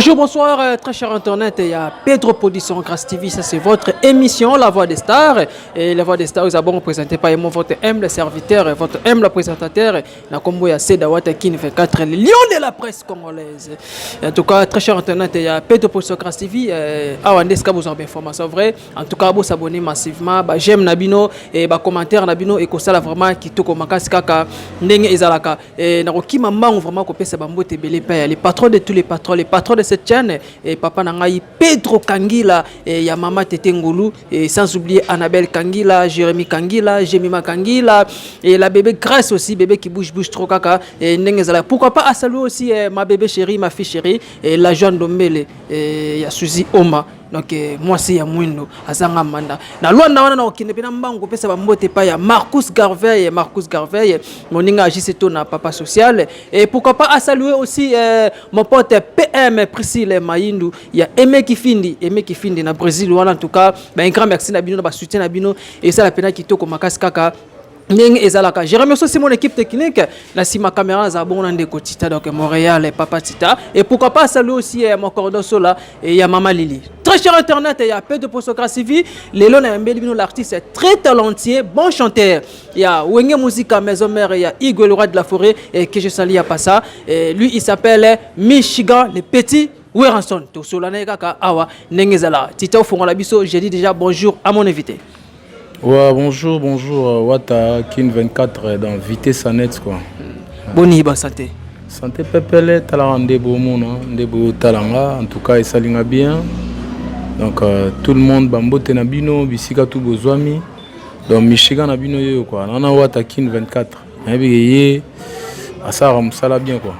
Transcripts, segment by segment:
Bonjour, bonsoir, très cher internaute. Il y a Pedro Production Grâce TV. Ça, c'est votre émission, La Voix des Stars. Et La Voix des Stars, nous avons présenté par moi, votre humble serviteur, votre humble présentateur, na kombo ya Seda Wata Kin 24, le lion de la presse congolaise. En tout cas, très cher internaute, il y a Pedro Production Grâce TV. Awa nde esika bozwa information vrai. En tout cas, vous s'abonner massivement, ba j'aime na bino et ba commentaire na bino et kosala vraiment kitoko makasi kaka ndenge ezalaka. Et na kokima mbangu vraiment kopesa bambote ebele pe les patrons de tous les patrons, les patrons de cette chaîne et papa na ngai Pedro Kangila et ya mama Tete Ngolu et sans oublier Annabelle Kangila, Jérémy Kangila, Jemima Kangila et la bébé Grâce aussi, bébé qui bouge bouge trop kaka et ndenge ezalaka. Pourquoi pas à saluer aussi ma bébé chérie, ma fille chérie et la Jeanne Dombele et ya Suzy Oma. Donc mwasi ya mwindo azanga manda na Lwanda wana na kokende mpe na mbangu kopesa bambote epai ya Marcus Garvey, Marcus Garvey, moninga agisse to na papa social. Et pourquoi pas à saluer aussi mon pote PM Priscille Mayindu ya Aimé Kifindi, Aimé Kifindi na Brésil wana. En tout cas, ben, un grand merci na bino na basoutien na bino, esala mpenza kitoko makasi kaka ndenge ezalaka. Je remercie aussi mon équipe technique na nsima caméra, naza bongo na ndeko Tita, donc Montréal, papa Tita. Et pourquoi pas saluer aussi mon cordon sola et ya mama Lili. Très cher internaute, ya peu de Postocratie TV, lelo na yambeli bino l'artiste est très talentueux, bon chanteur ya Wenge Musica Maison Mère, ya Igwe, le roi de la forêt, et que je salue à passa. Et lui, il s'appelle Michigan, le petit Werrason. Tosola na ye kaka awa ndenge ezalaka. Tita, ofongola biso. Je dis déjà bonjour à mon invité. Ouais, bonjour, bonjour, Wata, Kin 24, dans Vitesse Net, quoi. Boni ba santé? Santé pepele, talanga nde bomona, nde botalanga, en tout cas, esalinga bien. Donc, tout le monde, bambote na bino, bisika tout bozwami. Donc, Michigan na bino yo, quoi. Nana Wata Kin 24. Nayebi ye, asalaka mosala bien, quoi.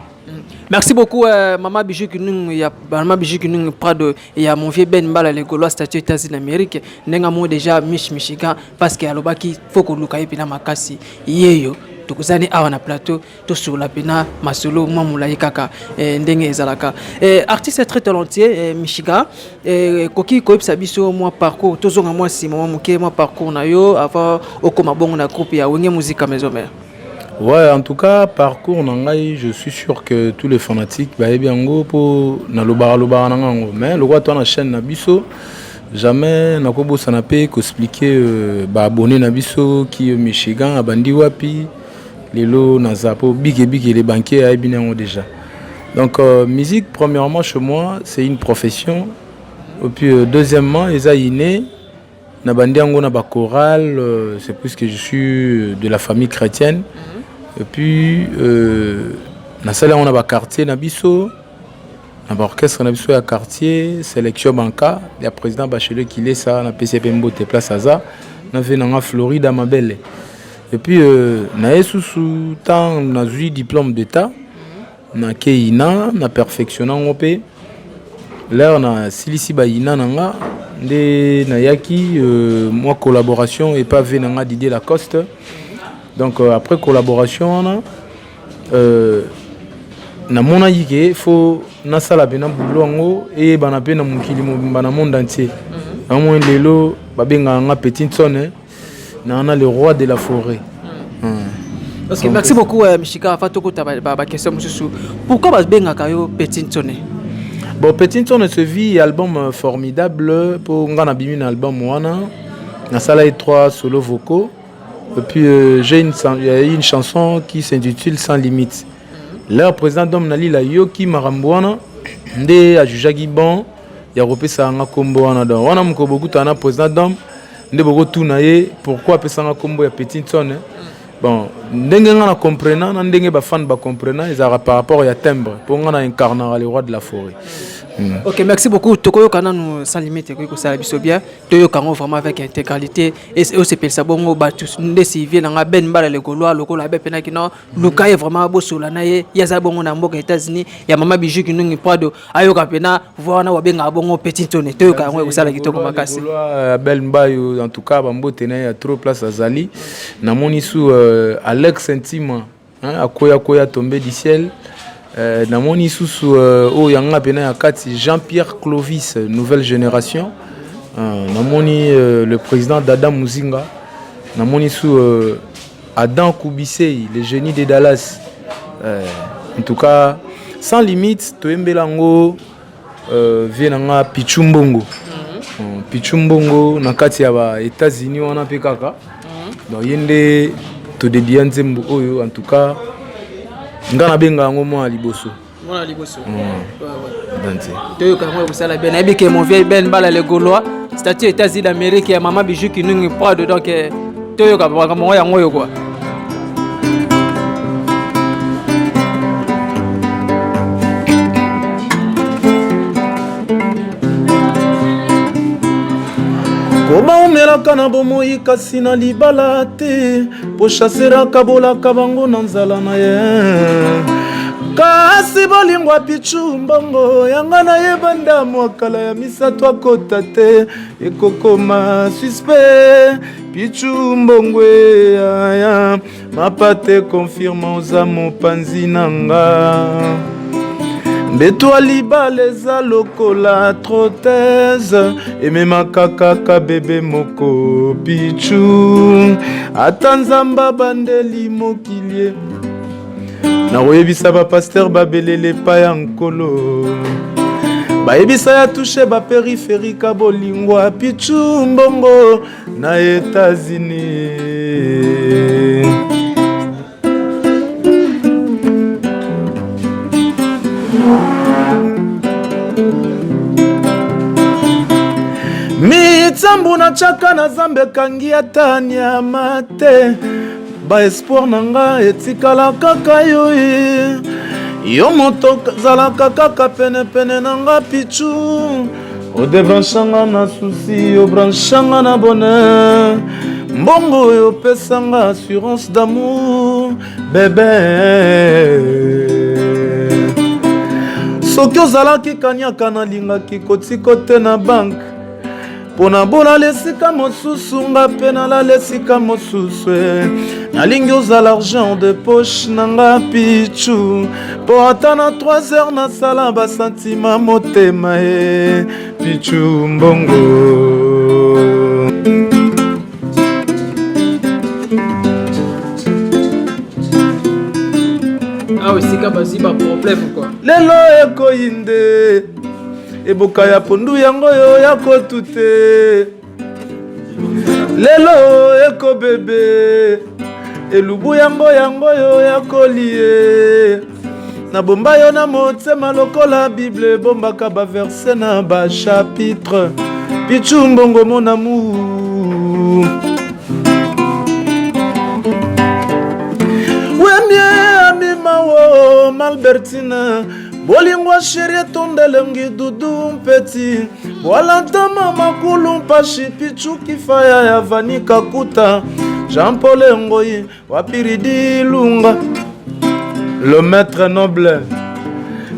Merci beaucoup, Maman Bijou Kinung, ya Maman Bijou Kinung Prado, et ya mon vieux Ben Mbala le Gaulois statut États-Unis d'Amérique. Nenga mo déjà Mich Michigan parce que alobaki faut ko luka ye pina makasi. Yeyo tokozani awa na plateau, tosola pena masolo mwa molai kaka ndenge ezalaka. Artiste très talentueux, Michigan, koki koyebisa biso mwa parcours, tozonga mwa nsima mwa moke, mwa parcours na yo avant okoma bongo na groupe ya Wenge Musica Maison Mère? Ouais, en tout cas, parcours na ngai, je suis sûr que tous les fanatiques bayebi yango mpo nalobaka lobaka na ngango, mais lokwa to na chaîne na biso, jamais nakobosana mpe koexpliquer baabonné na biso ki Michigan abandi wapi, lelo naza mpo bikebike les banquiers ayebi yango déjà. Donc musique, premièrement, chez moi, c'est une profession et puis deuxièmement, eza inné. Na bandi yango na bachorale, c'est puisque je suis de la famille chrétienne. Et puis nasali yango na baquartier na biso, na baorchestre na biso ya quartier, sélection banka ya président Bachelier Kilesa. Napesi ye mpe mbote place aza na ve nanga Florida Mabele. Et puis naye susu ntango nazwi diplôme d'état, nakei na perfectionne yango mpe. L'heure nasilisi bayina na nga nde nayaki mwa collaboration epa ve na nga Didier Lacoste. Donc après collaboration wana, namonaki ke faut nasala mpena boulot yango eyebana mpe na mokili mobimba, na monde entier. Namoni lelo babengaka nga Petit Nsone na le roi de la forêt. Ok, merci beaucoup, Michika. Afa tokota ba question mosusu. Pourquoi babengaka yo Petit Nsone? Bon, Petit Nsone se vit album formidable mpo nga nabimi na album wana, nasala ye trois solos vocaux et puis il y a une chanson qui s'intitule Sans limite. Leur président Dom Nalila yoki makambo wana nde ajujaki bon ya kopesa nga nkombo wana. Donc wana mokolo bokutana na président Dom nde bokotuna ye pourquoi apesanga nkombo ya Petit Nsone. Bon, ndenge nga na comprena na ndenge bafan bacomprena, ezalaka par rapport ya timbre mpo nga na incarnaka le roi de la forêt. Ok, merci beaucoup. Tokoyoka nanu Sans limite, ekoki kosala biso bien toyoka yango vraiment avec intégralité osepelisa bongo bato nde sivie nanga Ben Mbala le Gaulois lokola abe mpenaki no luka ye vraiment bosola na ye. Ye aza bongo na mboka États-Unis ya mama Bijou Kinungi Prado, ayoka mpena voi wana babengaka bongo Petit Ntone. Toyoka yango, ekosala kitoko makasi. Abel Mbayo, en tout cas bambote na ye ya trop place azali. Namoni su Alex Ntima, akoya koya tombé du ciel. Namoni susu oyo yanga mpena ya kati, Jean-Pierre Clovis, nouvelle génération. Namoni le président Dada Muzinga, namoni su Adam Kubisei, le génie de Dallas. En tout cas, Sans limite toyembela yango. Vie na nga Pichu Mbongo. Pichu Mbongo na kati ya ba États-Unis wana mpe kaka. Donc ye nde todedia nzembo oyo. En tout cas nga nabenga yango mwana liboso. Mwana liboso. Toyoka yango ekosala bien. Nayebi ke mon vieil Ben Bala le Gaulois, statut États-Unis d'Amérique ya mama Bijou Kinungi Prado. Donc toyoka makambo yango oyo quoi. Koba omelaka na bomoi kasi na libala te, po chasseur akabolaka bango na nzala na ye. Kasi bolingo ya Pichu Mbongo yanga nayeba ndamo akala ya misato akota te, ekokoma suspect. Pichu Mbongo ya mapate confirme oza mopanzi na nga. Mbeto ya libala eza lokola trotese, ememaka kaka bebe moko. Pichu, ata Nzambe abandeli mokili, nakoyebisa bapasteur babelele epai ya Nkolo, bayebisa ya touche bapériphérique bolingo ya Pichu Mbongo na États-Unis. Mitsambu natiaka na Nzambe ekangi ata nyama te. Baespoir na nga etikala kaka yo ye. Yo moto zalaka kaka penepene na nga. Pichu, odébranchanga na souci, obranchanga na bonheur. Mbongo oyo opesanga assurance d'amour, bébé. Soki ozalaki kaniaka, nalingaki kotika te na banque mpo na bolala esika mosusu, nga mpe nalala esika mosusu. Nalingi ozala argent de poche na nga, Pichu, mpo ata na 3 heures nasala basantima motema e Pichu Mbongo. Awa esika bazwi baproblème quoi. Lelo ekoyi nde eboka ya pondu yango oyo ya kotu te. Lelo ekobebe elubu yango yango oyo ya kolie. Nabomba yo na motema lokola Bible ebombaka baverset na bachapitre. Pichu Mbongo, mon amour, wemie amimawo Malbertine, bolingo chéri etonda elengi. Dudu mpeti bwalantama makulu mpashi. Pichu Kifaya ya Vani Kakuta, Jean Paul Engoi Wapiridi Lunga, le maître noble.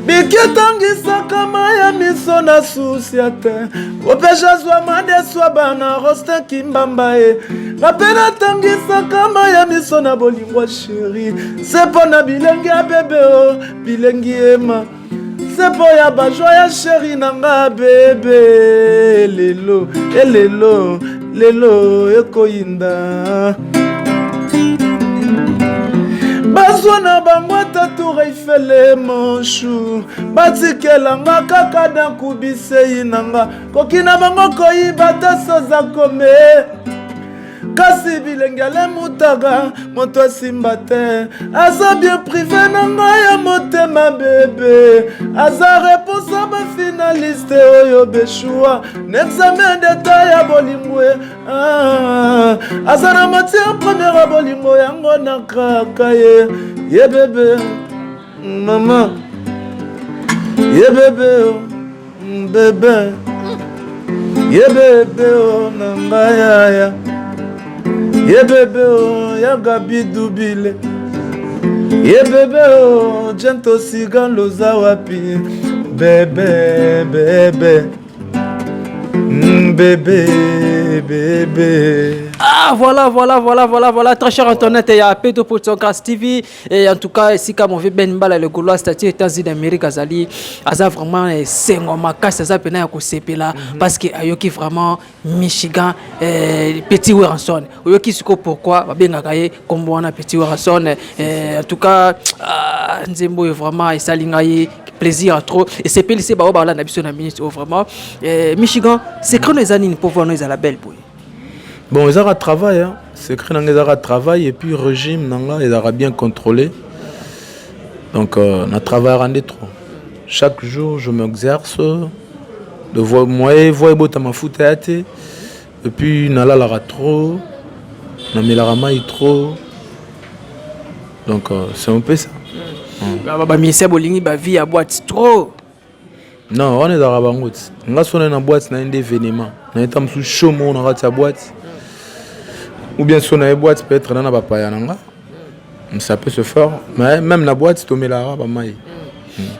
Biki etangisaka mai ya miso na susia te. Opesha zwa madeswa bana Rostin Kimbamba ye. Nga mpe natangisaka mai ya miso na bolingo chéri, se mpo na bilenge ya bebe o bilengi ema, se mpo ya bajoie ya chéri na nga bebe. Lelo elelo lelo ekoyinda, bazwa na bango ata tour Eiffel monshu, batikelanga kaka dankubisei na nga. Koki na bango koyiba ta soza kome, kasi bilenge alemutaka moto asimba te. Aza bien privé na ngai ya motema bebe, aza réponse ya bafinaliste oyo beshua na examen d'état ya bolingo. Ah, aza na matière première ya bolingo yango na kaka ye. Ye bebe mama, ye bebe o bebe, ye bebe o na ngai yaya, ye bebe o ya Gabi Dubile, ye bebe o Gento Siga loza wapi bebe bebe, bebe bebe. Ah, voilà, voilà, voilà, voilà, voilà. Très cher internaute, il y a Pedro Production Grâce TV. Et en tout cas, ici, comme on veut Ben Mbala, le Gaulois, c'est-à-dire États-Unis d'Amérique, Azali, Aza vraiment, sengo makasi, aza pena ya kosepela, parce que ayoki vraiment Michigan, petit Werrason. Oyoki siko pourquoi, babengaka ye, kombo wana petit Werrason. En tout cas, ah, nzembo est vraiment, esali ngai plaisir trop. Et c'est pelissé, bah, bah, là, na biso na minute, oh, vraiment. Michigan, secret no eza nini pour voir no ezala belle boye? Bon, ezalaka travail, hein. Secret na nga ezalaka travail et puis régime na nga ezalaka bien contrôlé. Donc na travaillera nde trop. Chaque jour je m'exerce de voix moye voix ebota mafuta ya te, et puis nalalaka trop, namelaka mai trop. Donc c'est un peu ça. Bamusicien bolingi bavie ya boîte trop. Non, wana ezalaka bango ti. Nga so naye na boîte, naye nde événement, naye ta mosusu show moko na kati ya boîte, ou bien so naye boîte, peut-être na bapaya na nga, ça peut se faire, mais même na boîte tomelaka bamai.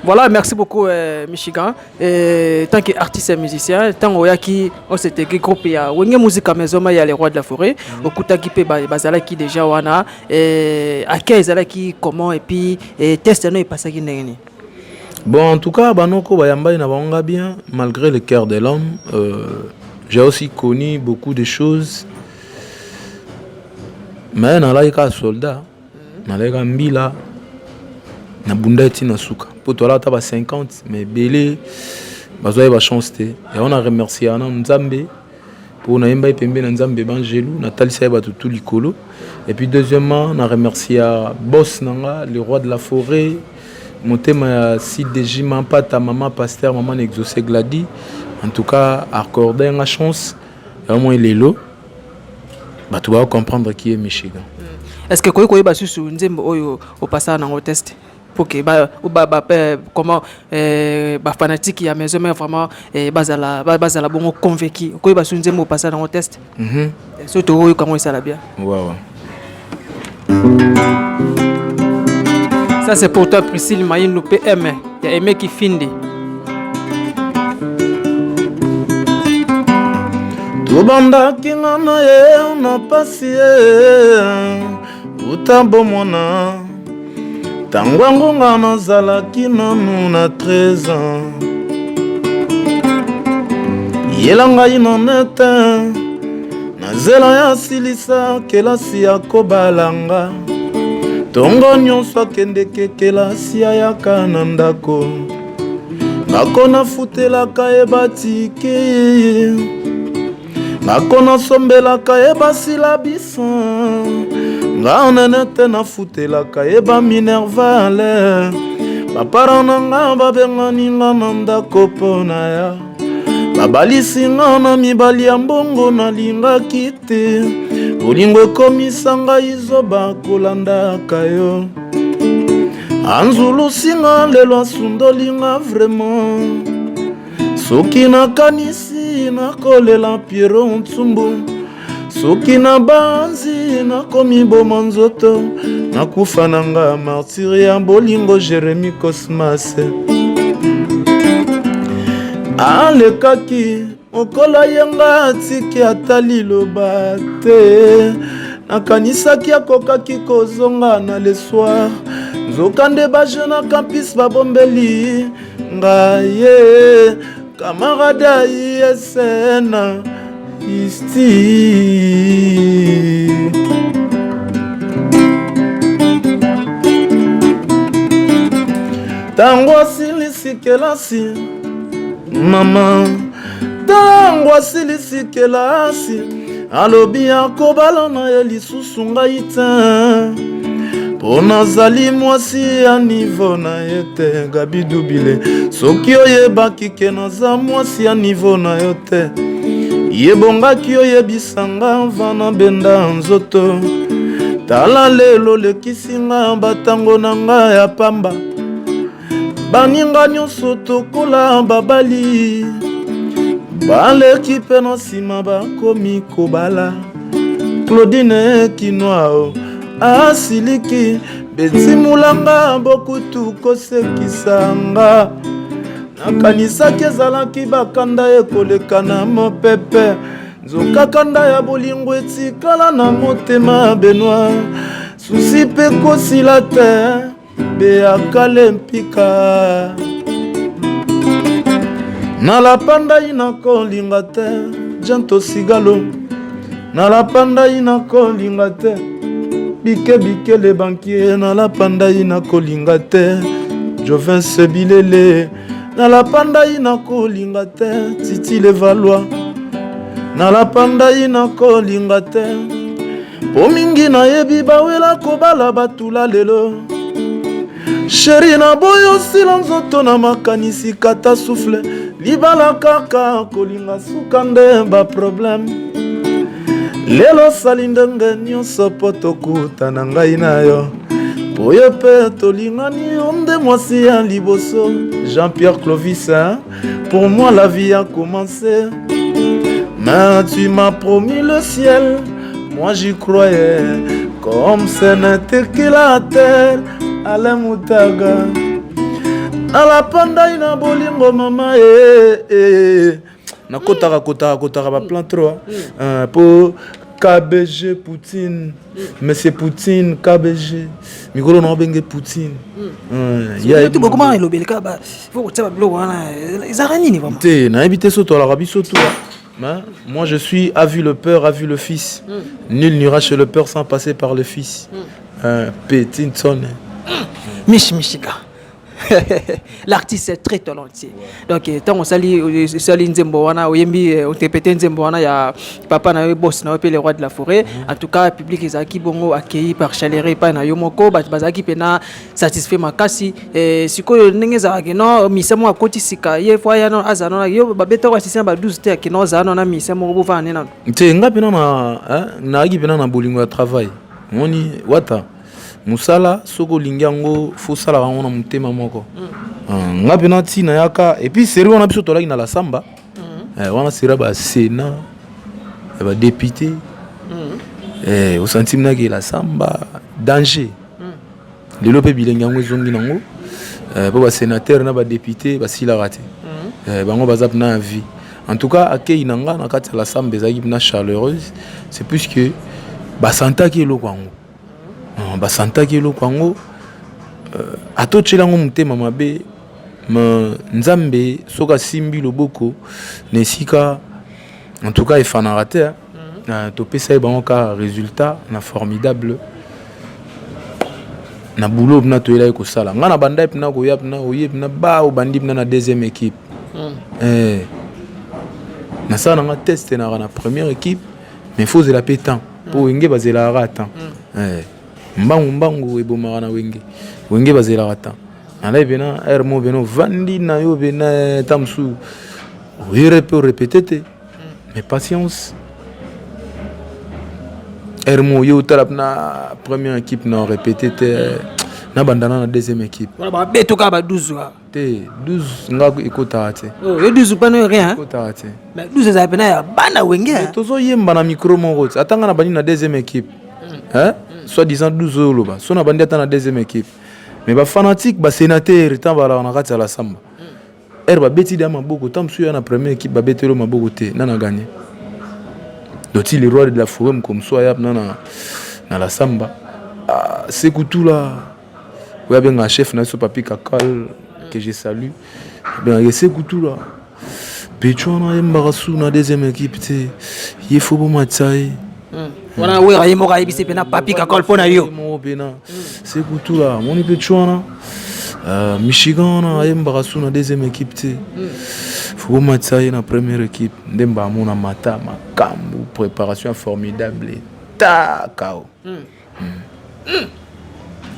Voilà, merci beaucoup Michigan. Et, tant qu'artiste et musicien, tant oyaki on s'était groupe ya Wenge Musica Maison ya les rois de la forêt, okutaki pe bazalaki déjà wana et accueil ezalaki comment, et puis et test no epasaki ndenge nini? Bon, en tout cas, banoko bayambai na bango bien, malgré le cœur de l'homme. J'ai aussi connu beaucoup de choses. Mais nalaki kaka soldat, nalaki kaka mbila, nabunda eti na suka. Po toala ata ba 50, mais ebele bazwaki bachance te. Yango na remercier na Nzambe mpo nayembai pembe na Nzambe bangelu, natalisa ye bato tu likolo. Et puis deuxièmement, na remercier boss na nga, le roi de la forêt, motema ya CDJ Mampata, mama pasteur, mama na Exaucé Gladi. En tout cas, accordé nga chance yango moi lelo bato baa comprendre qui est Michigan. Est-ce que koyi koyeba susu nzembo oyo opasaka nango test pour que ba comment ba fanatique ya Maison Mère vraiment bazala bongo convaincu, koyeba susu nzembo opasaka nango test? Surtout oyo kango esala bien. Ouais. Ça, c'est pour toi, Priscille Maïnou PM. Il y a Aimé qui finde. Tobandaki nga na ye na pasi ye uta bomwana, ntango yango nga nazalaki nanu na 13 ans. Yela ngai na nete na nzela ya silisa kelasi ya kobalanga. Ntongo nyonso akendeke kelasi, ayaka na ndako, ngako nafutelaka ye batike, ngako nasombelaka ye basila bisa, nga nene te nafutelaka ye baminerval. Baparents na nga babengani nga na ndako mpo na ya babalisi nga na mibali ya mbongo. Nalingaki te, bolingo ekomisa ngai zoba kolandaka yo. Anzulusi nga lelo, asundoli nga vraiment. Soki nakanisi, nakolela. Piero Ntsumbu, soki nabanzi, nakomiboma nzoto, nakufa na nga martyr ya bolingo. Jérémi Cosmas alekaki mokolo yenga, atiki ata liloba te. Nakanisaki akokaki kozonga na le soir, nzokande bajeune campus babombeli ngai ye camarade aisn isti. Ntango asilisi kelasi, mama, ntango asilisi kelasi, alobi akobala na ye lisusu ngai te mpo nazali mwasi ya niveau na ye te. Gabi Dubile, soki oyebaki ke naza mwasi ya niveau na yo te, yebongaki oyebisanga vana benda nzoto. Tala lelo lekisi nga batango na nga ya pamba. Baninga nyonso tokola babali, baleki mpe na nsima bakomi kobala. Claudine Kinwao asiliki betimulanga bokutu kosekisanga. Nakanisaki ezalaki bakanda ekoleka na mopepe. Nzoka kanda ya bolingo etikala na motema Benoit, susi mpe kosila te, beyakale mpika. Nalapa ndai nakolinga te, Janto Sigalo. Nalapa ndai nakolinga te, bike bikele bankie. Nalapa ndai nakolinga te, Jovince Bilele. Nalapa ndai nakolinga te, Titi Levaloi. Nalapa ndai nakolinga te, po mingi nayebi bawela kobala batula lelo. Sheri na boyo osila nzoto na makanisi kata souffle, libala kaka kolinga suka nde ba problème. Lelo osali ndenge nyonso po tokutana ngai na yo, po yo mpe tolingani, yo nde mwasi ya liboso. Jean-Pierre Clovis, hein? Pour moi la vie a commencé, mais tu m'as promis le ciel, moi j'y croyais, comme ce n'était que la terre. Alain Mutaga, nalapa ndai na bolingo mama eh, eh. Nakotaka kotaka kotaka baplan trop po KBG Poutine, monsieur Poutine KBG, mikolo na obenge Poutine. Bokoma elobeli kaka, faut kotia babiloko wana, ezalaka nini vraiment? Te, nayebi te, so tolaka biso to. Hein? Moi je suis a vu le père, a vu le fils. Nul n'ira chez le père sans passer par le fils. Petit son. Mich Michika. L'artiste est très talentueux. Donc ntango osali osali nzembo wana, oyembi, ointerpréter nzembo wana ya papa na yo, boss na yo mpe le roi de la forêt, en tout cas public ezalaki bongo accueilli par chaleur epai na yo moko, bato bazalaki mpena satisfait makasi. Sikoyo ndenge ezalaki no misa moko akoti sika, ye fo aya no azala no yo babetako asisi na ba 12 te, akende ozala no na misa moko bovanda nde nano. Te, nga mpena na nayaki mpena na bolingo ya travail. Omoni wata mosala, soki olingi yango, fo osalaka yango na motema moko. Nga mpena ntina yaka et puis série wana biso tolaki na la samba. Wana série ya basénat, ya badéputé. Osanti naki la samba danger. Lelo mpe bilenge yango ezongi nango, mpo basénateur na badéputé basilaka te. Bango baza mpena ya vie. En tout cas akei na nga na kati ya la samba ezalaki mpena chaleureuse, c'est puisque basantaki eloko yango. Basantaki eloko yango, atotyela yango motema mabe ma Nzambe soki asimbi loboko na esika, en tout cas efanaka te. Topesa ye bango kaka résultat na formidable na boulot mpena toyelaki kosala. Ngai na bandai mpena koya mpena oye mpena ba obandi mpena na deuxième équipe. Nasala nanga test naka na première équipe, mais faut ozela mpe temps, mpo Wenge bazelaka kaka temps. Mbangu mbangu ebomaka na Wenge. Wenge bazelaka temps. Nalai mpena aire mo pena ovandi na yo pena ta mosusu oyere mpe orépéter te, mais patience. Aire mo oye otala mpena première équipe na orépéter te, nabandana na deuxième équipe. Wana babeto kaka ba 12 kaka. Te, 12 nga ekotaka te. Oh, yo 12 pana rien? Ekotaka te. Mais 12 ezala pena ya bana Wenge, hein? Tozoyemba na micro moko te. Ata nga na bandi na deuxième équipe, hein? Soit disant 12 oyo oloba so na bandi ata na deuxième équipe, mais bafanatique, basénateur ntan balaka na kati ya la samba, ere babeti da maboko, ta mosusu ya na première équipe babeteli maboko te, na gagné. Doti le roi de la forêt moko mosusu aya na la samba. Ah, Sekutula oyo abengaka chef na biso Papi Kakal, que je salue, abengaka Sekutula pecho wana ayembaka su na deuxième équipe te, ye fo bomatisa ye. Wana wera ye moko ayebisi mpena Papi Kakol mpo na yo. Moko mpena Sekutula amoni pecho wana, Michigan wana ayembaka su na deuxième équipe te, fo bomatisa ye na première équipe. Nde mbamona mata makambo, préparation formidable ta kao.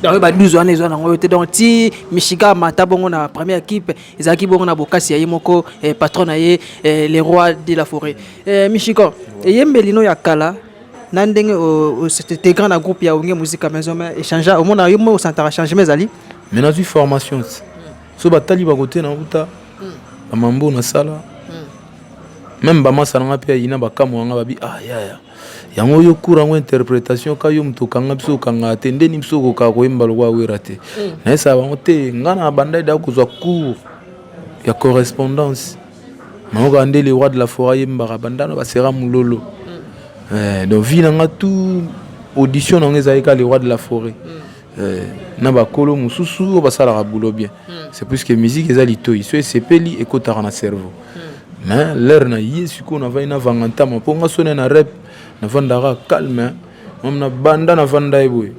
Donc ba 12 wana eza nango te. Donc ti Michigan mata bongo na première équipe, ezalaki bongo na bokasi ya ye moko patron na ye, le roi de la forêt. Michigan, eyembeli no ya kala na ndenge c'était na groupe ya Wenge Musica Maison Mère, échange omona yo mo osantaka changement ezali? Mais nazwi formation ti so batali bakote na kuta bamambo nasala, même bamasa nanga mpe ayina bakamwa yanga, babi: "Ah yaya, yango oyo cour yango interprétation ka yo moto okanga biso, okangaka te ndeni biso okokaka koyemba lokwa Wera te." Nayesaka bango te, nga na bandai da kozwa cours ya correspondance. Nayoka nde le roi de la forêt ayembaka bandano basera mololo. Donc vie na nga, tout audition na nga ezalaki kaka le roi de la forêt. Na bakolo mosusu oyo basalaka boulot bien. C'est puisque musique eza litoi, so esepeli, ekotaka na cerveau. Mais l'heure na ye sikoyo, navandi, navanga ntama, mpo nga soni na rep, navandaka calme mame, na banda navanda ye boye,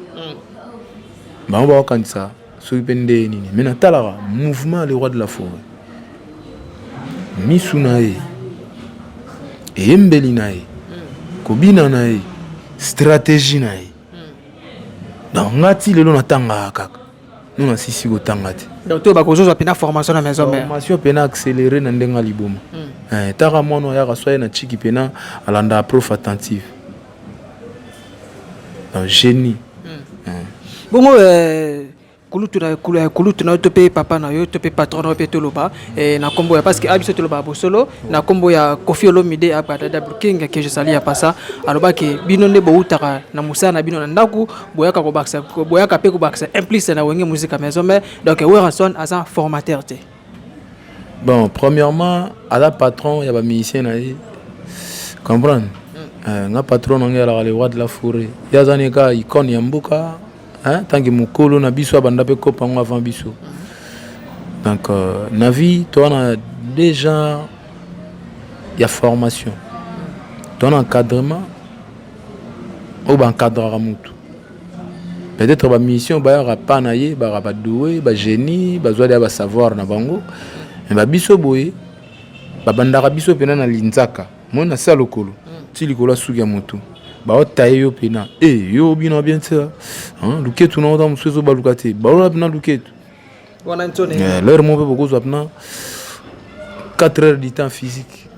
bango bakokanisa soki mpe nde nini. Mais natalaka mouvement le roi de la forêt, misu na ye, eyembeli na ye, kobina na ye, stratégie na ye. Donc nga ti lelo natangaka kaka, no nasisi kotanga te. Donc to bakozozwa mpena formation na maison mère? Formation mpena accéléré na ndenge ya liboma. Taka mwana ayaka so aye na chiki, mpena alandaka prof attentive, donc génie. Bongo kulutu na yo to mpe papa na yo to mpe patron na yo mpe toloba na nkombo ya, parce que abiso toloba bosolo na nkombo ya Kofi Olomide Abada Double King, que je salue ya pasa, alobaki bino nde boutaka na mosala na bino na ndako, boyaka kobakisa, boyaka mpe kobakisa implice na Wenge Musica Maison Mère. Donc Werrason aza formateur te? Bon, premièrement, aza patron ya bamusicien na ye, comprendre. Nga patron na ngai alaka le roi de la forêt. Ye aza ne kaka icône ya mboka, hein, tant que mokolo na biso, abanda mpe kopa yango avant biso. Donc na vie toza na deux genres ya formation. Toza na encadrement oyo baencadraka motu, peut-être bamission bayaka pa na ye, baka badoué, bagénie, bazwa deya basavoir na bango. Me babiso boye, babandaka biso mpena na linzaka moi na sa lokolo ti likolo ya suki ya motu, baotaye yo mpena e yo bino bien te, luketu na ota mosusu ezobaluka te, baola mpena luketu. Wana ntone. L'heure mo mpe bokozwa mpena 4 heures du temps physique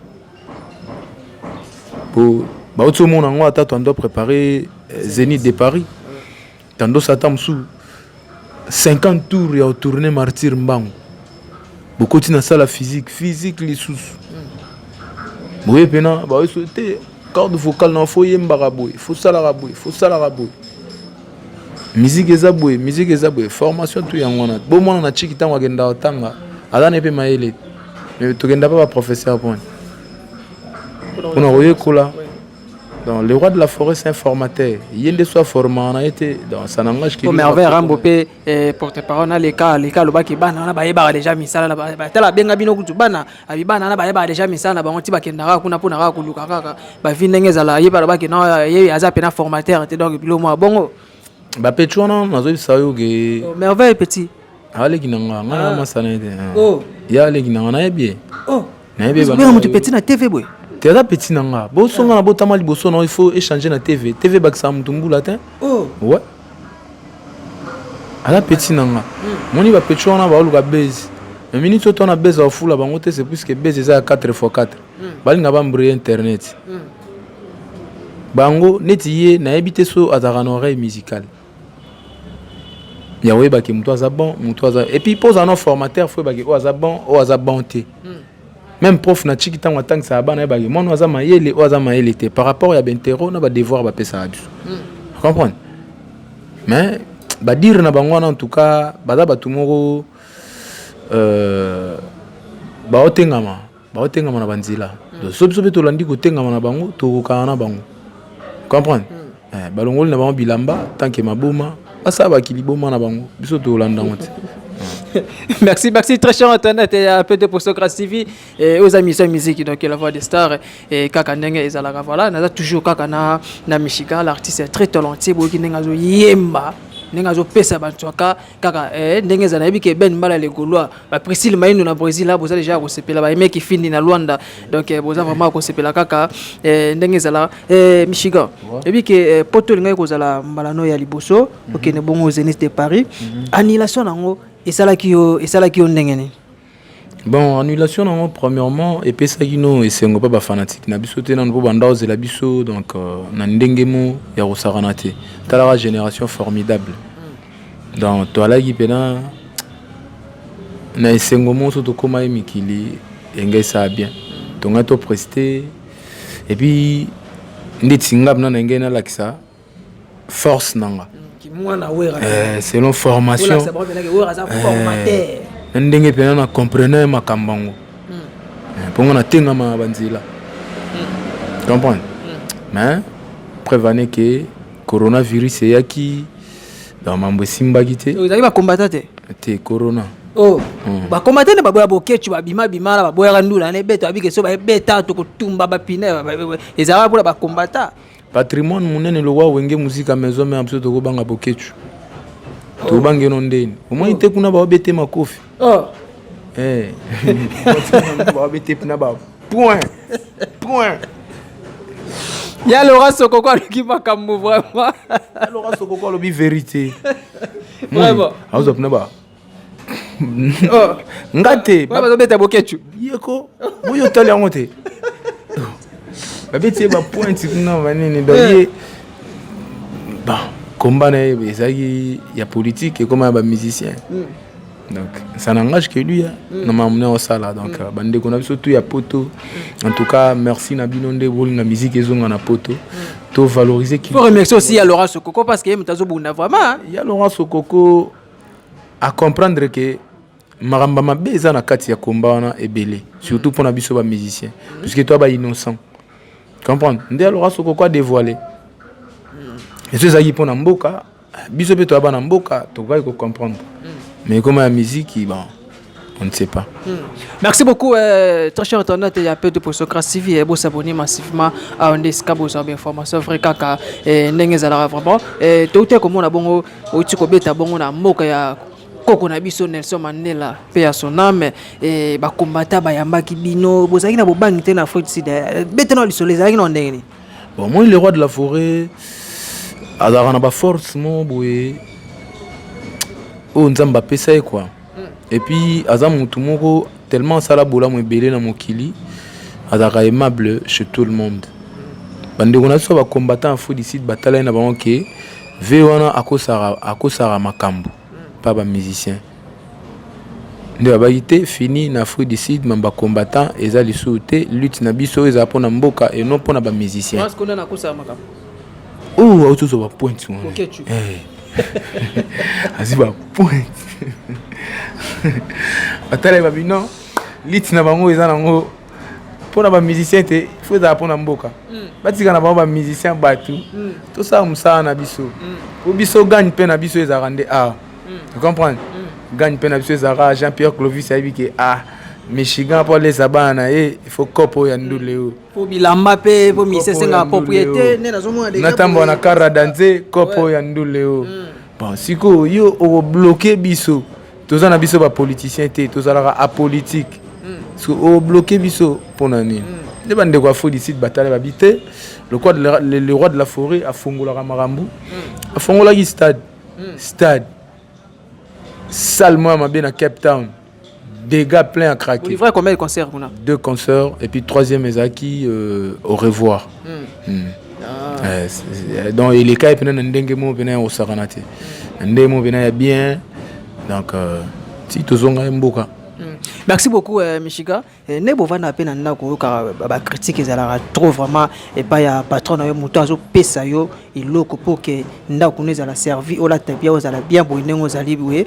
po bauti omona yango. Ata tondo préparer Zénith de Paris, tandosa ata mosusu 50 tours ya otourne Martyr mbango, bokoti na sala physique, physique lisusu boye mpena bayeso te, corde vocale na fo yembaka boye, fo salaka boye, fo salaka boye, musique eza boye, musique eza boye. Formation tu yango wana. Bomwana na chiki, ntango akendaka kotanga, aza na ye mpe mayele. Mais tokenda mpe baprofesseur point mpona koyekola. Donc le roi de la forêt, c'est un formateur. Ye nde so aformaka na ye te, donc ça n'engage que Merveille Rambo mpe porte parole na leka aleka, alobaki bana wana bayebaka déjà misala na tala, abenga bino kutu bana, abi bana wana bayebaka déjà misala na bango, ti bakendaka kuna mpona kaka koluka kaka bavi ndenge ezala. Ye mpe alobaki non, ye aza mpena formateur te. Donc bilo mwa bongo. Bapeti wana nazoyebisa yo ke Oh, Merveille petit. Aleki na nga, nga na masana ye te. Oh. Ye aleki na nga, nayebi ye. Oh. Nayebi ye. Benga motu petit na TV boye? Te, aza petit na nga. Bosonga na botama liboso na, il faut échanger na TV. TV bakisaka motu mbula te. Oh. Ouais, aza petit na nga. Moni bapeti wana baoluka base, mais minute oyo twana base bafula bango te, c'est puisque base eza ya 4 x 4, balinga bambrie internet bango neti ye. Nayebi te so azalaka na oreille musicale ya oyebaki moto aza bon, moto aza. Et puis mpo ozala no formateur, fo oyebaki oyo aza bon, oyo aza bon te. Même prof na tiki, ntango atangisaka bana, ayebaki mwana oyo aza mayele, oyo aza mayele te, par rapport ya bainterro na badevoir bapesaka biso, comprendre. Mais badire na bango wana, en tout cas baza bato moko baotengama, baotengama na banzela. Donc so biso mpe tolandi kotengama na bango, tokokana na bango, comprendre. Balongoli na bango bilamba tant que maboma, basala bakili boma na bango, biso tolanda yango te. Merci, merci, très cher internaute et un peu de Postocratie TV et aux amis de musique, donc la voix des stars et kaka ndenge ezalaka. Voilà, naza toujours kaka na Michigan, l'artiste est très talentueux, boki ndenge azo yemba, ndenge azopesa bato aka kaka ndenge ezala. Nayebi ke Ben Mbala le Gaulois, baprisile Maindo na Brésil, boza déjà kosepela, bayemeki findi na Lwanda. Donc boza vraiment kosepela kaka ndenge ezala. Michigan, yebi ke poto olingaki kozala mbala no ya liboso okende bongo Zénith de Paris, annulation nango esalaki yo ndenge nini? Bon, annulation nango, premièrement epesaki no esengo mpe bafanatique na biso te nano, mpo banda ozela biso. Donc na ndenge mo ya kosakana te, talaka génération formidable. Donc toalaki mpena na esengo moko so tokóma ye mikili engai esala bien, tongai topreste. Et puis ndeti nga mpena na ngai nalakisa force na nga mwana Wera. Selon formation aza formateur. Na ndenge mpena na comprendre makambo yango. Mpo nga natengama na banzela, comprendre? Mais preuve ane ke coronavirus eyaki, donc mambo esimbaki te. Ezalaki bacombattants te? Te, corona. Oh, bacombattants nde baboya Bokecu, babima bima na baboyaka ndula na ebeta, babike so baebeta tokotumba bapine. Ezalaka mpona bacombattants. Patrimoine monene lokwa Wenge Musica Maison Mère, biso tokobanga Bokecu? Tobanga eno ndeni? Omoni te kuna baobete makofi. Oh. Eh. Baobete mpena ba point point. Ya Laurent Sokoko aloki makambo vraiment. Laurent Sokoko alobi vérité. Vraiment. Azwa mpena ba nga te. Bazobeta Bokecu. Yeko boyo otali yango te, babeti ye bapointe kuna banini. Donc ye, bon, combat na ye ezalaki ya politique, ekoma ya bamusicien. Donc ça n'engage que lui na makambo na osala. Donc bandeko na biso tu ya poto, en tout cas merci na bino nde bolinga musique ezonga na poto, to valoriser. Faut remercier aussi ya Laurent Sokoko parce que ye moto azobunda vraiment. Ya Laurent Sokoko a comprendre que makambo mabe eza na kati ya komba wana ebele, surtout mpona biso bamusicien, puisque toa bainnocent, comprendre? Nde Laurent Sokoko adévoile eso ezalaki mpona mboka biso mpe toya bana mboka, tokokaki kocomprendre. Mais ekoma ya musique, bon, on ne sait pas. Merci beaucoup, très cher internaute. Il y a peu de pour Grâce TV et vous s'abonner massivement à un esika besoin d'informations vrai kaka ndenge ezalaka vraiment. Touti komona bongo outi kobeta bongo na mboka ya koko na biso Nelson Mandela, mpe ya son âme. Bacombattants bayambaki bino, bozalaki na bobangi te na Afrique du Sud? Bete na lisolo, ezalaki na ndenge nini? Bon, moi, le roi de la forêt azalaka na baforce mo boye oyo Nzambe apesa ye quoi. Et puis aza motu moko tellement asala bolamu ebele na mokili, azalaka aimable chez tout le monde. Bandeko na biso bacombattant Afrique du Sud batala ye na bango ke ve wana akosaka makambo mpa bamusicien nde babaki te. Fini na Afrique du Sud, ma bacombattant eza lisusu te. Lutte na biso oyo ezala mpona mboka et non mpona bamusicien. Oyo auti ozwa bapointe wana, azwi bapointe, batala ye babi non, lutte na bango eza nango mpona bamusicien te, faut ezala mpona mboka. Batika na bango bamusicien, bato tosala mosala na biso po biso gagne mpe na biso ezalaka nde awa, comprendre? Gagne mpe na biso ezalaka. Jean Pierre Clovis ayebi ke ah, Michigan mpo alesa bana na ye, il faut cope oyo ya ndule oyo. Po bilamba mpe po mise esengaka propriété nde nazomona. Natambola na kara danze, cope oyo ya ndule oyo. Bon, sikoyo yo okobloquer biso, toza na biso bapoliticien te, tozalaka apolitique. Obloquer biso mpona nini? Nde bandeko ya Afrique du Sud batala babi te, le roi de la forêt afungolaka makambo, afungolaki stade, stade salle moko ya mabe na Cape Town, dégâts plein à craquer. Vous livrez combien de concerts kuna? Deux concerts et puis troisième ezalaki au revoir. Ah. Donc eleka ye mpena na ndenge moko mpena ya kosakana te, na ndenge moko mpena ya bien. Donc ti tozonga ye mboka. Merci beaucoup, Michika. Nde bovanda mpe na ndako, oyokaka bacritique ezalaka trop vraiment epai ya patron na yo, moto azopesa yo eloko mpo ke ndako no ezala servi, olata bien, ozala bien boye ndenge ozali boye.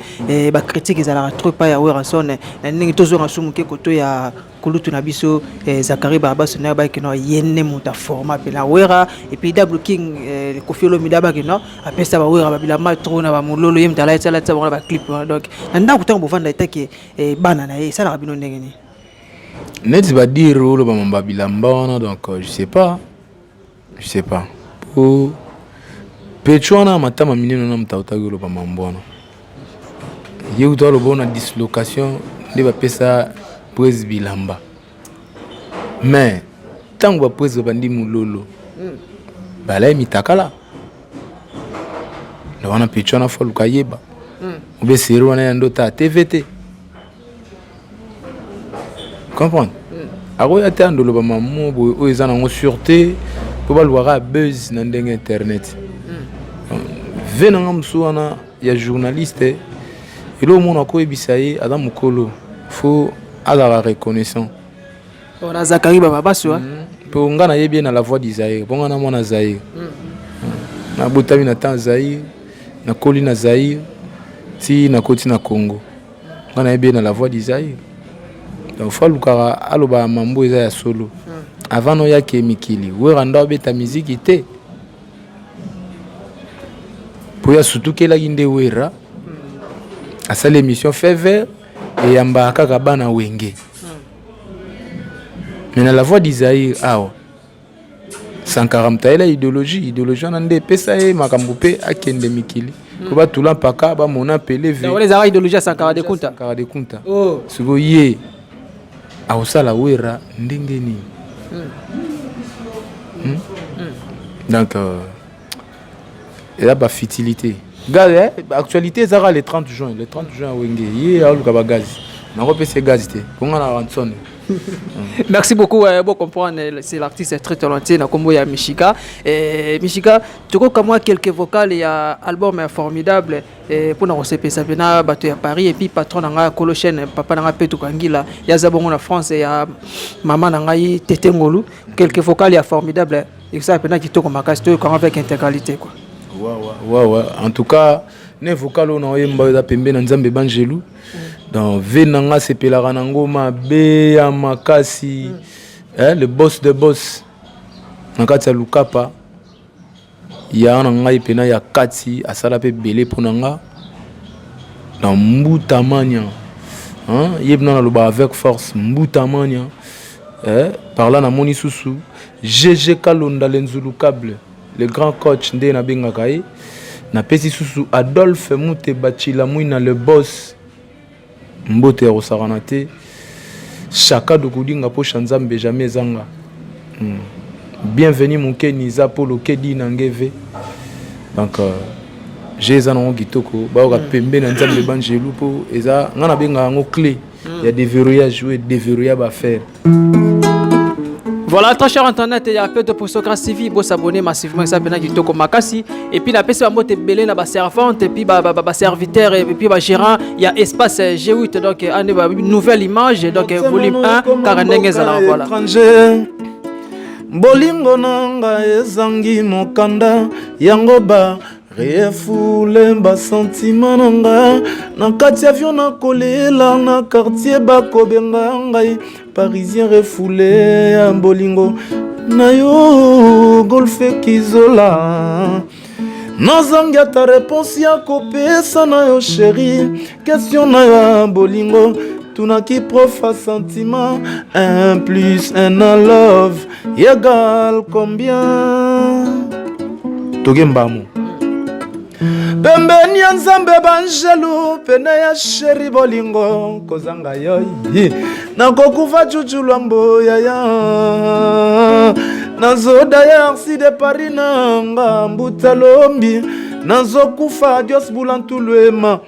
Bacritique ezalaka trop epai ya Werrason. Na ndenge tozonga so moke koto ya kulutu na biso Zakari Barabaso, na bayaki no ye nde moto aforma mpe na Wera, et puis Double King Kofi Olomide abaki no apesa bawera babilamba trop na bamololo, ye moto alatisala bango na baclip wana. Donc na ndako, ntango bovanda etake bana na ye, esalaka bino ndenge nini? Neti badire oloba mamba bilamba wana, donc je sais pas, je sais pas po pecho wana matama minene na moto autaki oloba mambo wana, ye kutu aloba na dislocation nde bapesa prise bilamba. Mais ntango baprise babandi mololo, balai mitakala na wana, pecho wana fo aluka yeba obe seri wana ya ndota ya TV te, comprendre? Akoya te andoloba mamo boye oyo eza nango sur te, mpo balukaka buzz na ndenge internet. Ve nanga mosusu wana ya journaliste, eloko mona koyebisa ye, aza mokolo, faut azala reconnaissant. Na Zakari Bababaso. Mpo nga nayebi ye na La Voix du Zaire, mpo nga na mwana Zaire, nabotami na temps Zaire, nakoli na Zaire ti nakoti na Congo. Nga nayebi ye na La Voix du Zaire. Donc faut alukaka alobaka mambo eza ya solo. Avant noyake mikili, Wera ndo abeta miziki te, po ya sutukelaki nde Wera asali émission fait vert, eyambaka kaka bana Wenge. Mais na La Voix du Zaïre awa, Sankara moto ayela idéologie. Idéologie wana nde epesa ye makambo mpe akende mikili po batula mpaka bamona pele. Wana ezalaka idéologie ya Sankara de Kunta. Sankara de Kunta. Oh. Sikoyo ye akosala Wera ndenge nini? Donc eza bafutilité. Gaz, eh, actualité ezaka le 30 juin, le 30 juin Wenge. Ye aoluka bagaz, nakopesa ye gaz te mponga na ranson. Merci beaucoup. Bon comprendre, c'est l'artiste très talentueux na kombo ya Mishika. Et Mishika, tu comme moi quelques vocales, il y a album est formidable et pour nous sepesa pena bato ya Paris et puis patron na nga kolo chaîne, papa na nga Peto Kangila, ya zabongo na France, ya maman na ngai Tete Ngolu, quelques vocales ya formidable et ça pena kitoko makasi to quand avec intégralité quoi. Ouais. En tout cas, ne vocal oyo na oyemba eza pembe na Nzambe banjelu. Donc ve na nga sepelaka nango mabe ya makasi. Eh, le boss de boss na kati ya Lukapa ya na ngai mpena ya kati, asala mpe ebele mpo na nga na Mbutamania. Hein? Ye mpena naloba avec force Mbutamania. Eh, par là namoni susu GG Kalonda Lenzulu Cable, le grand coach nde nabengaka ye. Napesi susu Adolphe Muteba Chilamwina, le boss, mbote ya kosakana te. Chaka Dokudinga mposha Nzambe jamais ezanga. Bienvenu mokeni eza mpo lokedi na ngeve. Donc je eza nango kitoko, bayoka pembe na Nzambe banjelu mpo eza ngai nabengaka yango clé ya déverrouillage oyo edéverrouilla baaffaire. Voilà, très cher internaute, il y a peu de pour Grâce TV, vous s'abonner massivement, ça pena kitoko makasi. Et puis la pesa mbote belé na ba servante, et puis ba ba ba serviteur, et puis ba gérant, il y a espace G8, donc année ba nouvelle image, donc volume 1 40 zala, voilà. Étranger, bolingo na ngai ezangi mokanda, yango ba refouler basentiments na nga. Na kati avion nakolela, na quartier bakobenga ngai parisien refoulé ya bolingo na yo. Golfe Kizola, nazangi ata réponse ya kopesa na yo chéri. Question na yo ya bolingo, tunaki prof a sentiment: 1 plus 1 na love égale combien? Tokembamu pembeni ya Nzambe banjelu, pene ya chéri bolingo kozanga yo nakokufa. Cucu Lwambo yaya, nazoda ya Arsi de Paris nanga mbuta lombi, nazokufa. Dios bulantulwema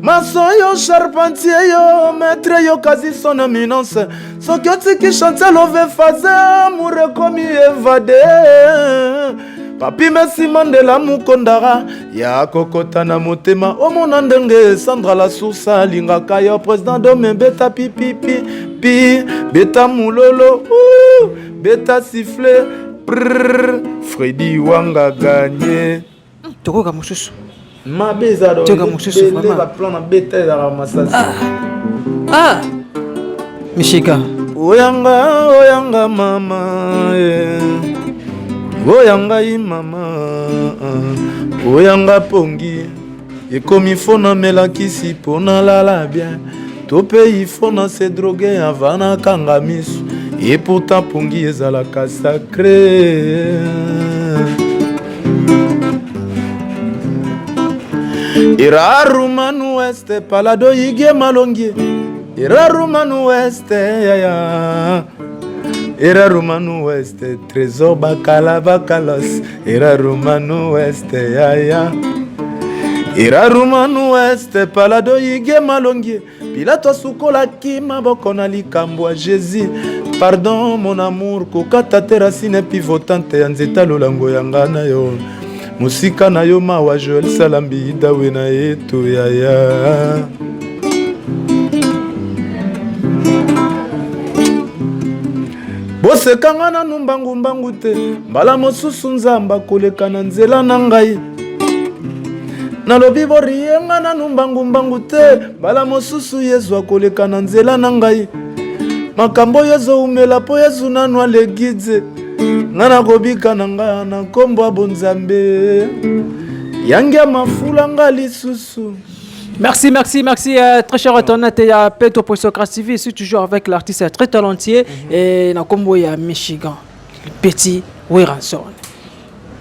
masoyo charpentier yo maître yo kasi son éminence. Soki otiki chantier love phase, amour ekomi évadé. Papi Mesi Mandela mokondaka ya kokota na motema, omona ndenge Sandra la Source alingaka yo. Président Dome, beta pipipi pi, beta mololo, beta siffle. Fredi Wanga gagne. Tokoka mosusu. Mabe eza. Toyoka mosusu, vraiment. Baplan na beta ezalaka masasi. Ah, Mishika. Oyanga, oyanga mama, eh. Oyanga ye mama, oyanga pongi ekomi fo namelakisi mpo nalala bien, to mpe ifo na se drogue avant nakanga miso. Et pourtant pongi ezalaka sacré. Irarumanu weste palado yige malongi, Irarumanu weste yaya, Irarumanu weste trésor bakala bakalos, Irarumanu weste yaya, Irarumanu weste palado yige malongi. Pilato asukolaki maboko na likambo ya Jésus. Pardon mon amour, kokata te racine pivotante ya nzete alolango yanga na yo mosika na yo mawa. Joel Salambi dawe na yeto yaya. Bosekanga nanu mbangumbangu te, mbala mosusu Nzambe akoleka na nzela na ngai. Nalobi borienga nanu mbangumbangu te, mbala mosusu Yezu akoleka na nzela na ngai. Makambo oyo ezoumela mpo Yesu nanu aleki te. Nga nakobika na nga na nkombo ya bonzambe. Yangi ya mafula nga lisusu. Merci, merci, merci, très cher internaute. Il y a Pedro Poissocras TV, je suis toujours avec l'artiste très talentueux et na kombo ya Michigan, le petit Werrason.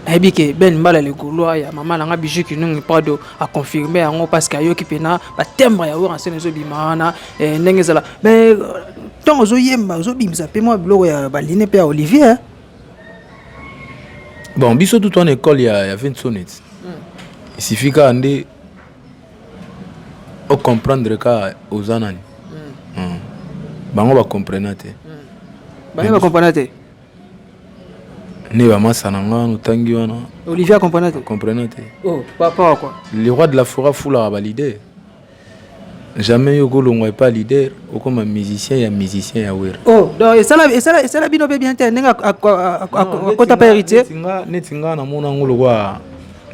Nayebi ke Ben Mbala le Gaulois ya mama nanga Bijou Kinungi Prado a confirmé yango parce que ayoki pena ba timbre ya Werrason ezobima wana ndenge ezala. Mais ntango ozoyemba, ozobimisa mpe mwa biloko ya baline mpe ya Olivier, hein? Bon, biso tout en école ya Vinsonet. Il suffit kaka nde ocomprendre ka oza nani. Bango bacomprena te. Bango bacomprena te. Nde bamasa na nga wana otangi wana. Olivier acomprena te. Comprena te. Oh, papa quoi. Le roi de la forêt afulaka baleader. Jamais yo kolongwa epa leader okoma musicien ya musicien ya Wera. Oh, donc esala bino mpe bien te ndenge akota pa Héritier. Neti nga namona yango lokwa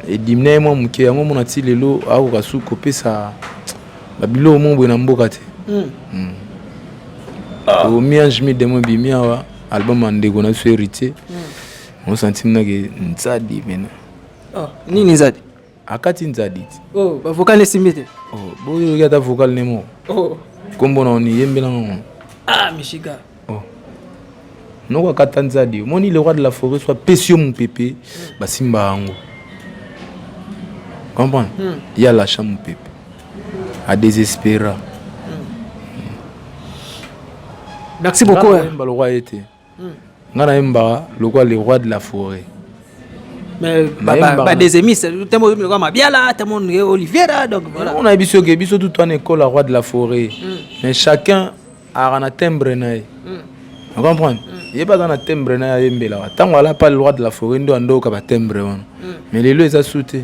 edimina ye mwa moke, yango mona ti lelo akoka su kopesa babiloko mo boye na mboka te. Mi-ange mi-démon ebimi awa, album ya ndeko na biso Héritier. Osanti mnake nzadi pena. Oh, nini nzadi? Akati nzadi ti. Oh, bavocal esimbi te. Oh, boyoki ata vocal ne moko. Oh. Kombo na oni yembelanga ngo. Ah, Michigan. Oh. Noko akata nzadi. Omoni le roi de la forêt soit pesi yo mopepe, basimba yango. Comprendre? Ya lâcha mopepe. A désespéra. Merci beaucoup. Nga nayemba lokwa ye te. Nga nayemba lokwa le roi de la forêt. Mais ba des émissions, temo lokwa Mabiala, temo Oliviera, donc voilà. On a biso ke biso tout en école roi de la forêt. Mais chacun a un timbre na ye. On comprend? Ye baza na timbre na ye ayembelaka. Ntango ala pas le roi de la forêt ndo andoka ba timbre wana. Mais lelo eza su te.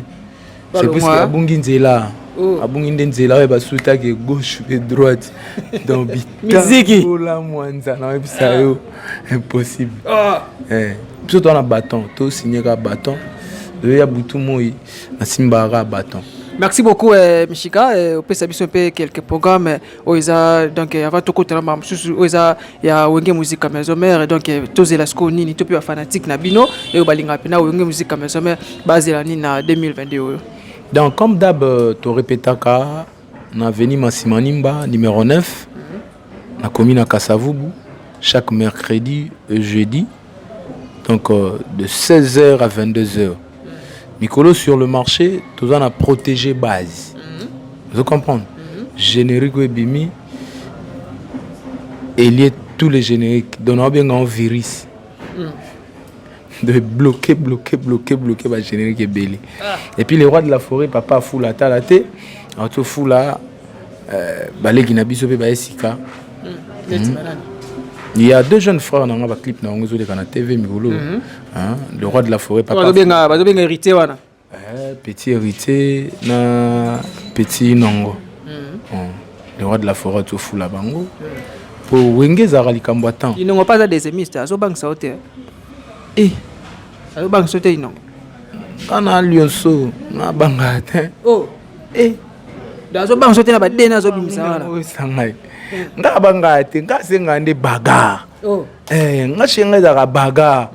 C'est puisque abungi nzela. Abungi nde nzela oyo basutaki gauche et droite. Donc Miziki. Ola mwanza na oyebisa yo impossible. Biso toza na bâton, tosigné kaka bâton. Oyo ya butu moi nasimbaka kaka bâton. Merci beaucoup Michika, opesa biso mpe quelques programmes oyo eza donc avant tokotala makambo mosusu oyo eza ya Wenge Musica Maison Mère. Donc tozela sikoyo nini to mpe bafanatique na bino oyo balingaka mpena Wenge Musica Maison Mère bazela nini na 2022 oyo? Donc comme d'hab, torepetaka na avenue Masimanimba numéro 9 na commune ya Kasavubu chaque mercredi et jeudi, donc de 16h à 22h. Mikolo sur le marché toza na protéger base. Vous comprenez? Générique oyo ebimi elie tous les génériques, donc naobenga ngo virus de bloquer, bloquer, bloquer, bloquer ba générique ebele. Et puis le roi de la forêt, papa afula atala te, atofula baleki na biso mpe baesika. Il y a deux jeunes frères nanga baclip na bango ezoleka na TV mikolo, hein, le roi de la forêt papa. Bazobenga Héritier wana. Petit Héritier na petit Nongo. Bon, le roi de la forêt atofula bango po Wenge ezalaka likambo ya temps. Inongo mpe aza désémiste, azobangisa yo te? Eh. Azobangisa yo te, Inongo? Nga na lionso nabangaka te. Oh. Eh. Donc azobangisa yo te na badene azobimisa wana? Oyesa ngai, nga abangaka te, nga asengaka nde bagarre. Oh. Eh, nga chez nga ezalaka bagarre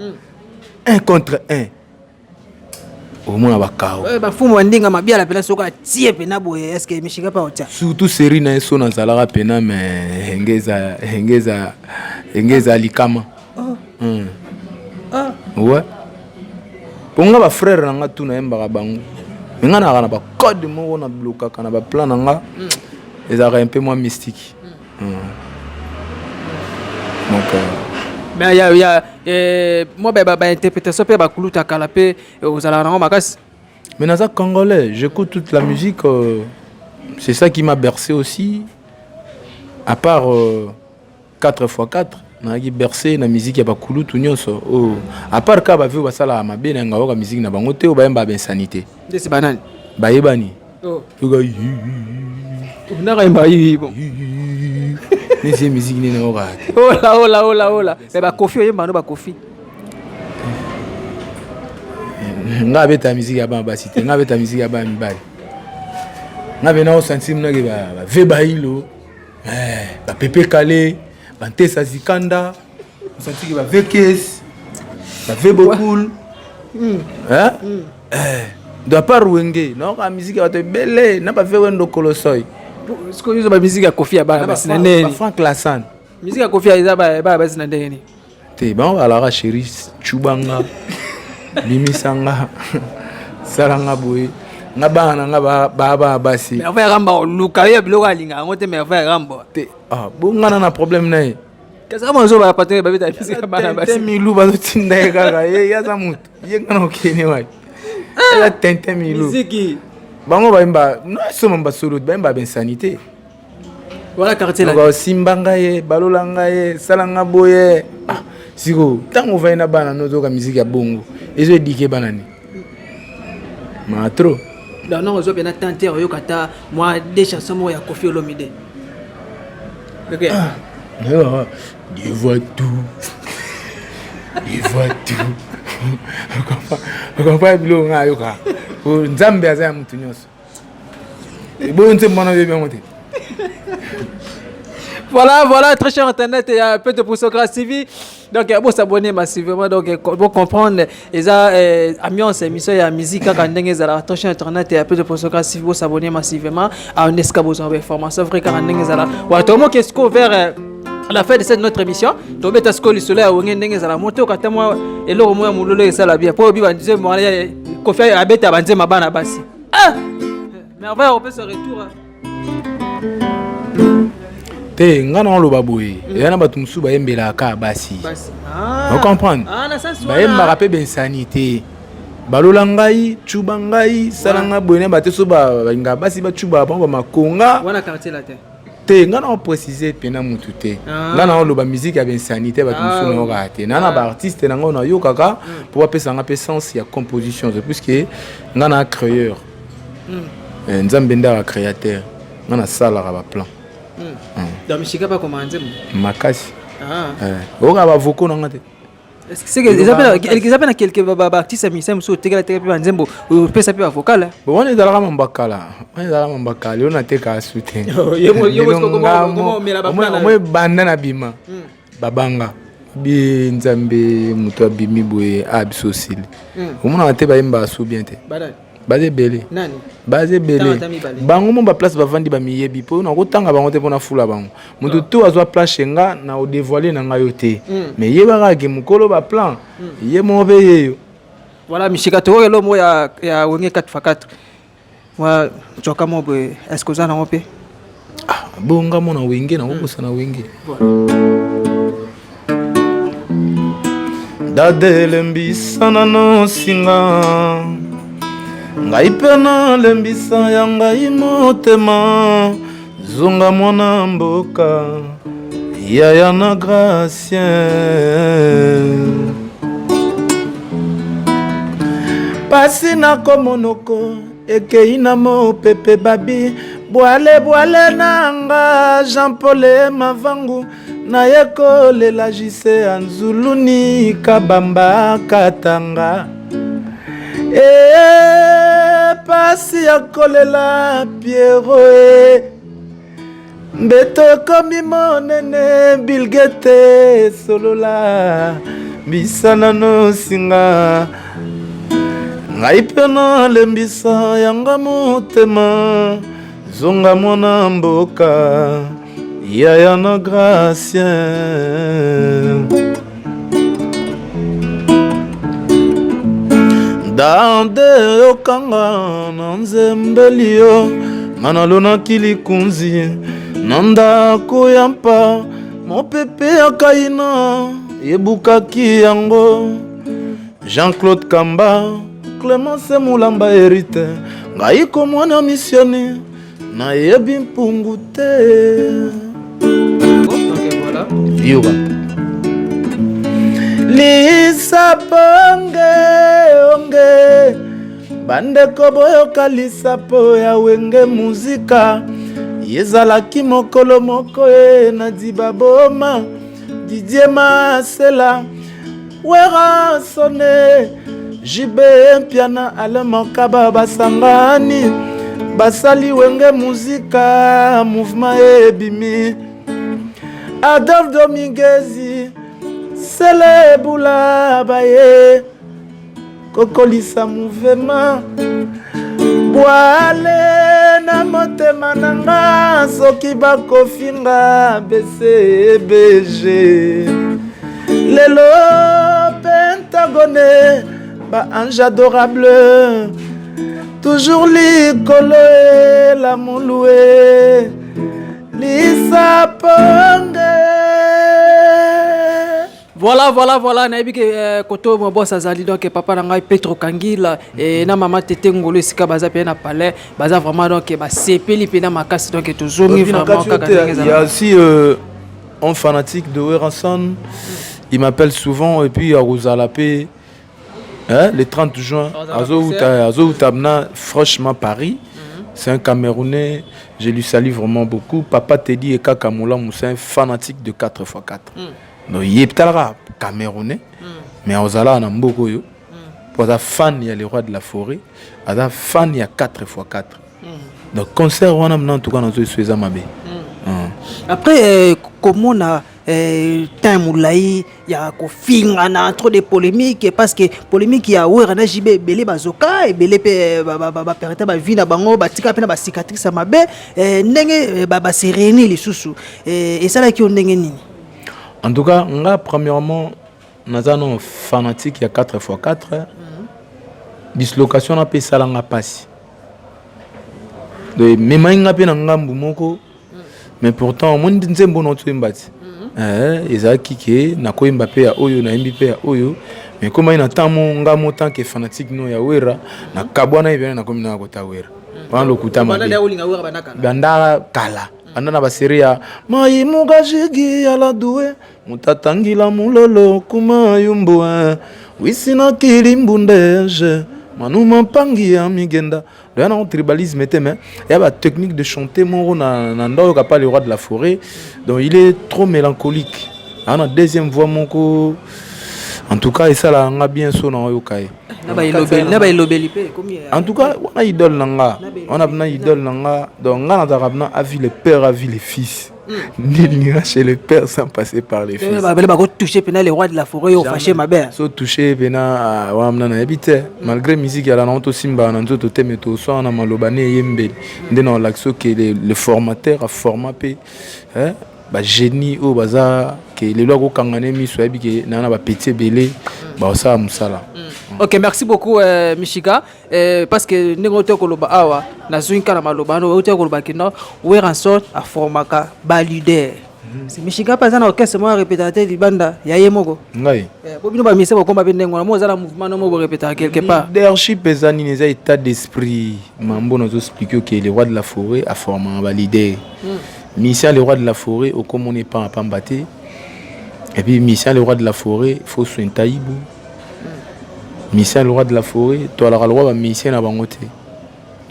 un contre un, omona bakao. Bafumu bandinga Mabiala mpena soki atie mpena boye, est-ce Michika mpe aotia? Surtout série na ye so nazalaka pena, mais enge eza likama. Oh. Ah. Ouais, mpo nga bafrère na nga tu nayembaka bango, me nga nayaka na bacode moko na blokaka na baplan na nga, ezalaka un peu mwa mystique. Donc Mais ya mwa bainterprétation mpe bakuluta kala mpe ozalaka nango makasi? Mais naza congolais, j'écoute toute la musique, c'est ça qui m'a bercé aussi. À part 4 x 4, nazalaki bercé na musique ya bakulutu nyonso oyo, à part kaka bavio basalaka mabe na nga, oyoka musique na bango te, oyo bayembaka bainsanité. Ndesi banani? Bayebani. Oh. Yoka. Ndaka yemba yi bon. Nesi musique nini nayoka te. Ola ola ola ola, mais bakofi oyemba no bakofi? Nga abeta musique ya bana basi te, nga abeta musique ya bana mibali. Nga mpe naosentir nake bave bailo, bapepe kale. Bantesa zikanda, osanti ke ba VKS, ba Vebokul. Hein? Eh, donc à part Wenge, nayoka musique ya bato ebele na ba Vewendo Kolosoy. Sikoyo ozo ba musique ya Koffi ya bana basi na ndenge Ba nini? Frank Lassan. Musique ya Koffi eza bana basi na ndenge nini? Te, bango balaka chéri chubanga, bimisanga, salanga boye. Nga bana na nga ba bana basi. Merveille Ramba oluka ye biloko alinga yango te, Merveille Ramba. Te, ah, bongana na problème na ye. Kasi kama ozo ba patron babeta musique ya bana basi. Tintin Milou bazotinda ye kaka, ye aza moto. Ye nga na okende wapi? Eza Tintin Milou. Musique. Bango bayemba, non seulement basolo, bayemba ba insanité. Voilà quartier là. Donc osimba ngai ye, balola ngai ye, sala nga boye. Ah, siko ntango ovandi na bana nozoyoka musique ya bongo, ezo éduquer bana ni ma trop. Donc non, ozo pena tenter oyoka ata moi des chansons moko ya Koffi Olomide. Ok. Nayokaka Dieu voit tout, Dieu voit tout. Okompa biloko ngai ayoka, Nzambe aza ya motu nyonso. Eboyo nzembo wana oyebi yango te. Voilà, très cher internaute, il y a peu de Grâce TV. Donc, bon s'abonner massivement, donc, bon comprendre, et ça, ambiance, émission, il y a musique, quand on est très cher internaute, il y a peu de Grâce TV, bon s'abonner massivement, à un escabeau, information, vrai, quand on est là. Ouais, tout le monde qui est vers la fin de cette notre émission, tobeta sikoyo lisolo ya Wenge ndenge ezala moto kata mwa eloko moko ya mololo esala bien po obi banzembo wana Koffi abeta banzembo bana basi. Ah, Merveille opesa retour. Te, nga na oloba boye, eya na bato mosusu bayembelaka kaka basi. Basi. Ocomprendre? Ah, na sens wana. Bayembaka mpe bensanité, balola ngai, cuba ngai, sala ngai boye na bato so balingaka basi bacubaka bango bamakonga. Wana quartier la te. Te, nga na oprécise mpena mutu te. Ah. Nga na oloba musique ya bensanité, bato mosusu nayokaka te na baartiste nango nayokaka mpo bapesanga mpe sens ya composition, puisque nga na créeur. Nzambe nde aka créateur, nga nasalaka baplan. Donc mishika bakoma nzembo? Makasi. Ah. Oyoka bavocaux nanga te. Est-ce que c'est que eza mpe na quelque baartiste ya musicien mosusu otekela teka mpe banzembo, opesa mpe bavocal? Bon, wana ezalaka mambo ya kala, wana ezalaka mambo ya kala. Lelo natekaka su te. Yo moko omela baplan na yo. Omoi banda na bima babanga bi Nzambe, moto abimi boye a biso osili. Omonaka te, bayembaka su bien te. Badani? Baza ebele. Nani? Baza ebele. Tanga ata mibale. Bango mo baplace bavandi bamiyebi, mpo nakotanga bango te mpo nafula bango. Moto to azwa place nga na odévoile na ngai yo te, mais yebaka ke mokolo baplan ye moko mpe yeyo. Voilà, mishika, tokoki eloko moko ya Wenge 4x4, mwa nzoka moko boye, est ce que oza nango mpe? Ah, bonga mona Wenge, nakokosa na Wenge. Dade elembisa nano singa, ngai mpe nalembisa ya ngai motema. Zonga mwana mboka, yaya na Gracien. Pasi nakomonoko ekei na mopepe, babi bwale bwale na nga. Jean Paul Mavangu naye kolela jise ya nzuluni kabamba katanga. E pasi ya kolela Piero e mbeto ekomi monene. Bilgete solola misana nosinga, ngai mpe nalembisa yanga motema. Zonga mwana mboka, yaya na Gracien. Dande yokanga na nzembeli yo, nga nalonaki likunzi na ndako ya mpa, mopepe ya kaina ebukaki yango. Jean-Claude Kamba, Clémence Mulamba, hérite ngai komwana missioni, nayebi mpungu te. Ok, voilà. Yoka lisapo onge onge, bandeko boyoka lisapo ya Wenge Muzika. Ezalaki mokolo moko e na Dibaboma, Didier Masela, Wera Sone, JB Mpiana, Alain Makaba basangani, basali Wenge Muzika, mouvement ebimi. Adolphe Dominguez Sele Bula baye kokolisa mouvement bwale na motema na nga soki bakofinga bcbg lelo pentagone ba ange adorable toujours likolo elamulu e lisaponge. Voilà, nayebi ke koto mo boss azali, donc papa na ngai Petro Kangila et na mama Tete Ngolo, esika baza pe na palais, baza vraiment, donc basepeli mpe na makasi, donc tozongi vraiment kaka ndenge Il y a ezala. Aussi un fanatique de Werrason, il m'appelle souvent et puis à Rosalapé, hein, le 30 juin, Azo Azo Tabna, franchement Paris. C'est un Camerounais, je lui salue vraiment beaucoup. Papa Teddy et Kakamoula Moussa, un fanatique de 4x4. Donc, il est Camerounais, mais Ozala na mboko yo. Po aza fan ya le roi de la forêt, aza fan ya 4x4. Donc concert wana mna, en tout cas nazo eso eza mabe. Après komona temps molai ya kofingana, trop de polémique, parce que polémique ya Wera na JB, ebele bazoka, ebele mpe bapereta bavi na bango, batika mpe na bacicatrice ya mabe. Ndenge base réunir lisusu, esalaki yo ndenge nini? En tout cas, nga premièrement naza no fanatique ya 4x4. Dislocation na mpe esalanga mpasi, donc ememai nga mpe na ngambu moko, mais pourtant omoni nzembo na otoyemba ti. Ezalaki ke nakoyemba mpe ya oyo nayembi mpe ya oyo, mais komai na ntan mo nga mo tant que fanatique no ya Wera, nakabwana ye pene, nakomi nanga kota Wera wana lokuta mabe. Banda kala, banda na basérie ya maimuka jigi ya ladue mutatangila mulolo kuma yumbu wisina kilimbundeje manuma mpangi ya migenda doya nango tribalisme te, mais ya batechnique de chanter moko na nda oyoka pa le roi de la forêt. Donc il est trop mélancolique, aa na deuxième voix moko, en tout cas esalaka nga bien so na oyoka ye. Na baelobeli mpe ekomi. En tout cas wana idole na nga, wana na idole na nga. Donc nga nazalaka na avis le père, avis le fils, nul n'ira chez le père sans passer par les fils. Babele bakotouche mpena le roi de la forêt, oyo fâché mabe. So touche pena wana mna nayebi te, malgré musique yala nango tosimbaka na nzoto te, mais toswana na maloba ne eyembeli nde na olakisi oke le formateur aforma mpe bagénie oyo baza ke lelo akokanga ne miso, ayebi ke naa na bapeti ebele baosala mosala. Ok, merci beaucoup Michika, parce que ndenge ote koloba awa, nazwi kaka na maloba wana ote koloba kino Werrason aformaka baleader. Michika mpe aza na orchestre moko arépétaka te libanda ya ye moko. Ngai? Po bino bamise bokoma mpe ndenge wana mo oza na mouvement no mo borépétaka quelque part. Leadership eza nini? Eza état d'esprit. Mambo nazoexpliquer oke le roi de la forêt aformaka baleader. Mission le roi de la forêt okomona epanga pamba te. Et puis mission le roi de la forêt faut sointa ibu. Mission le roi de la forêt, toalaka lokwa bamusicien na bango te.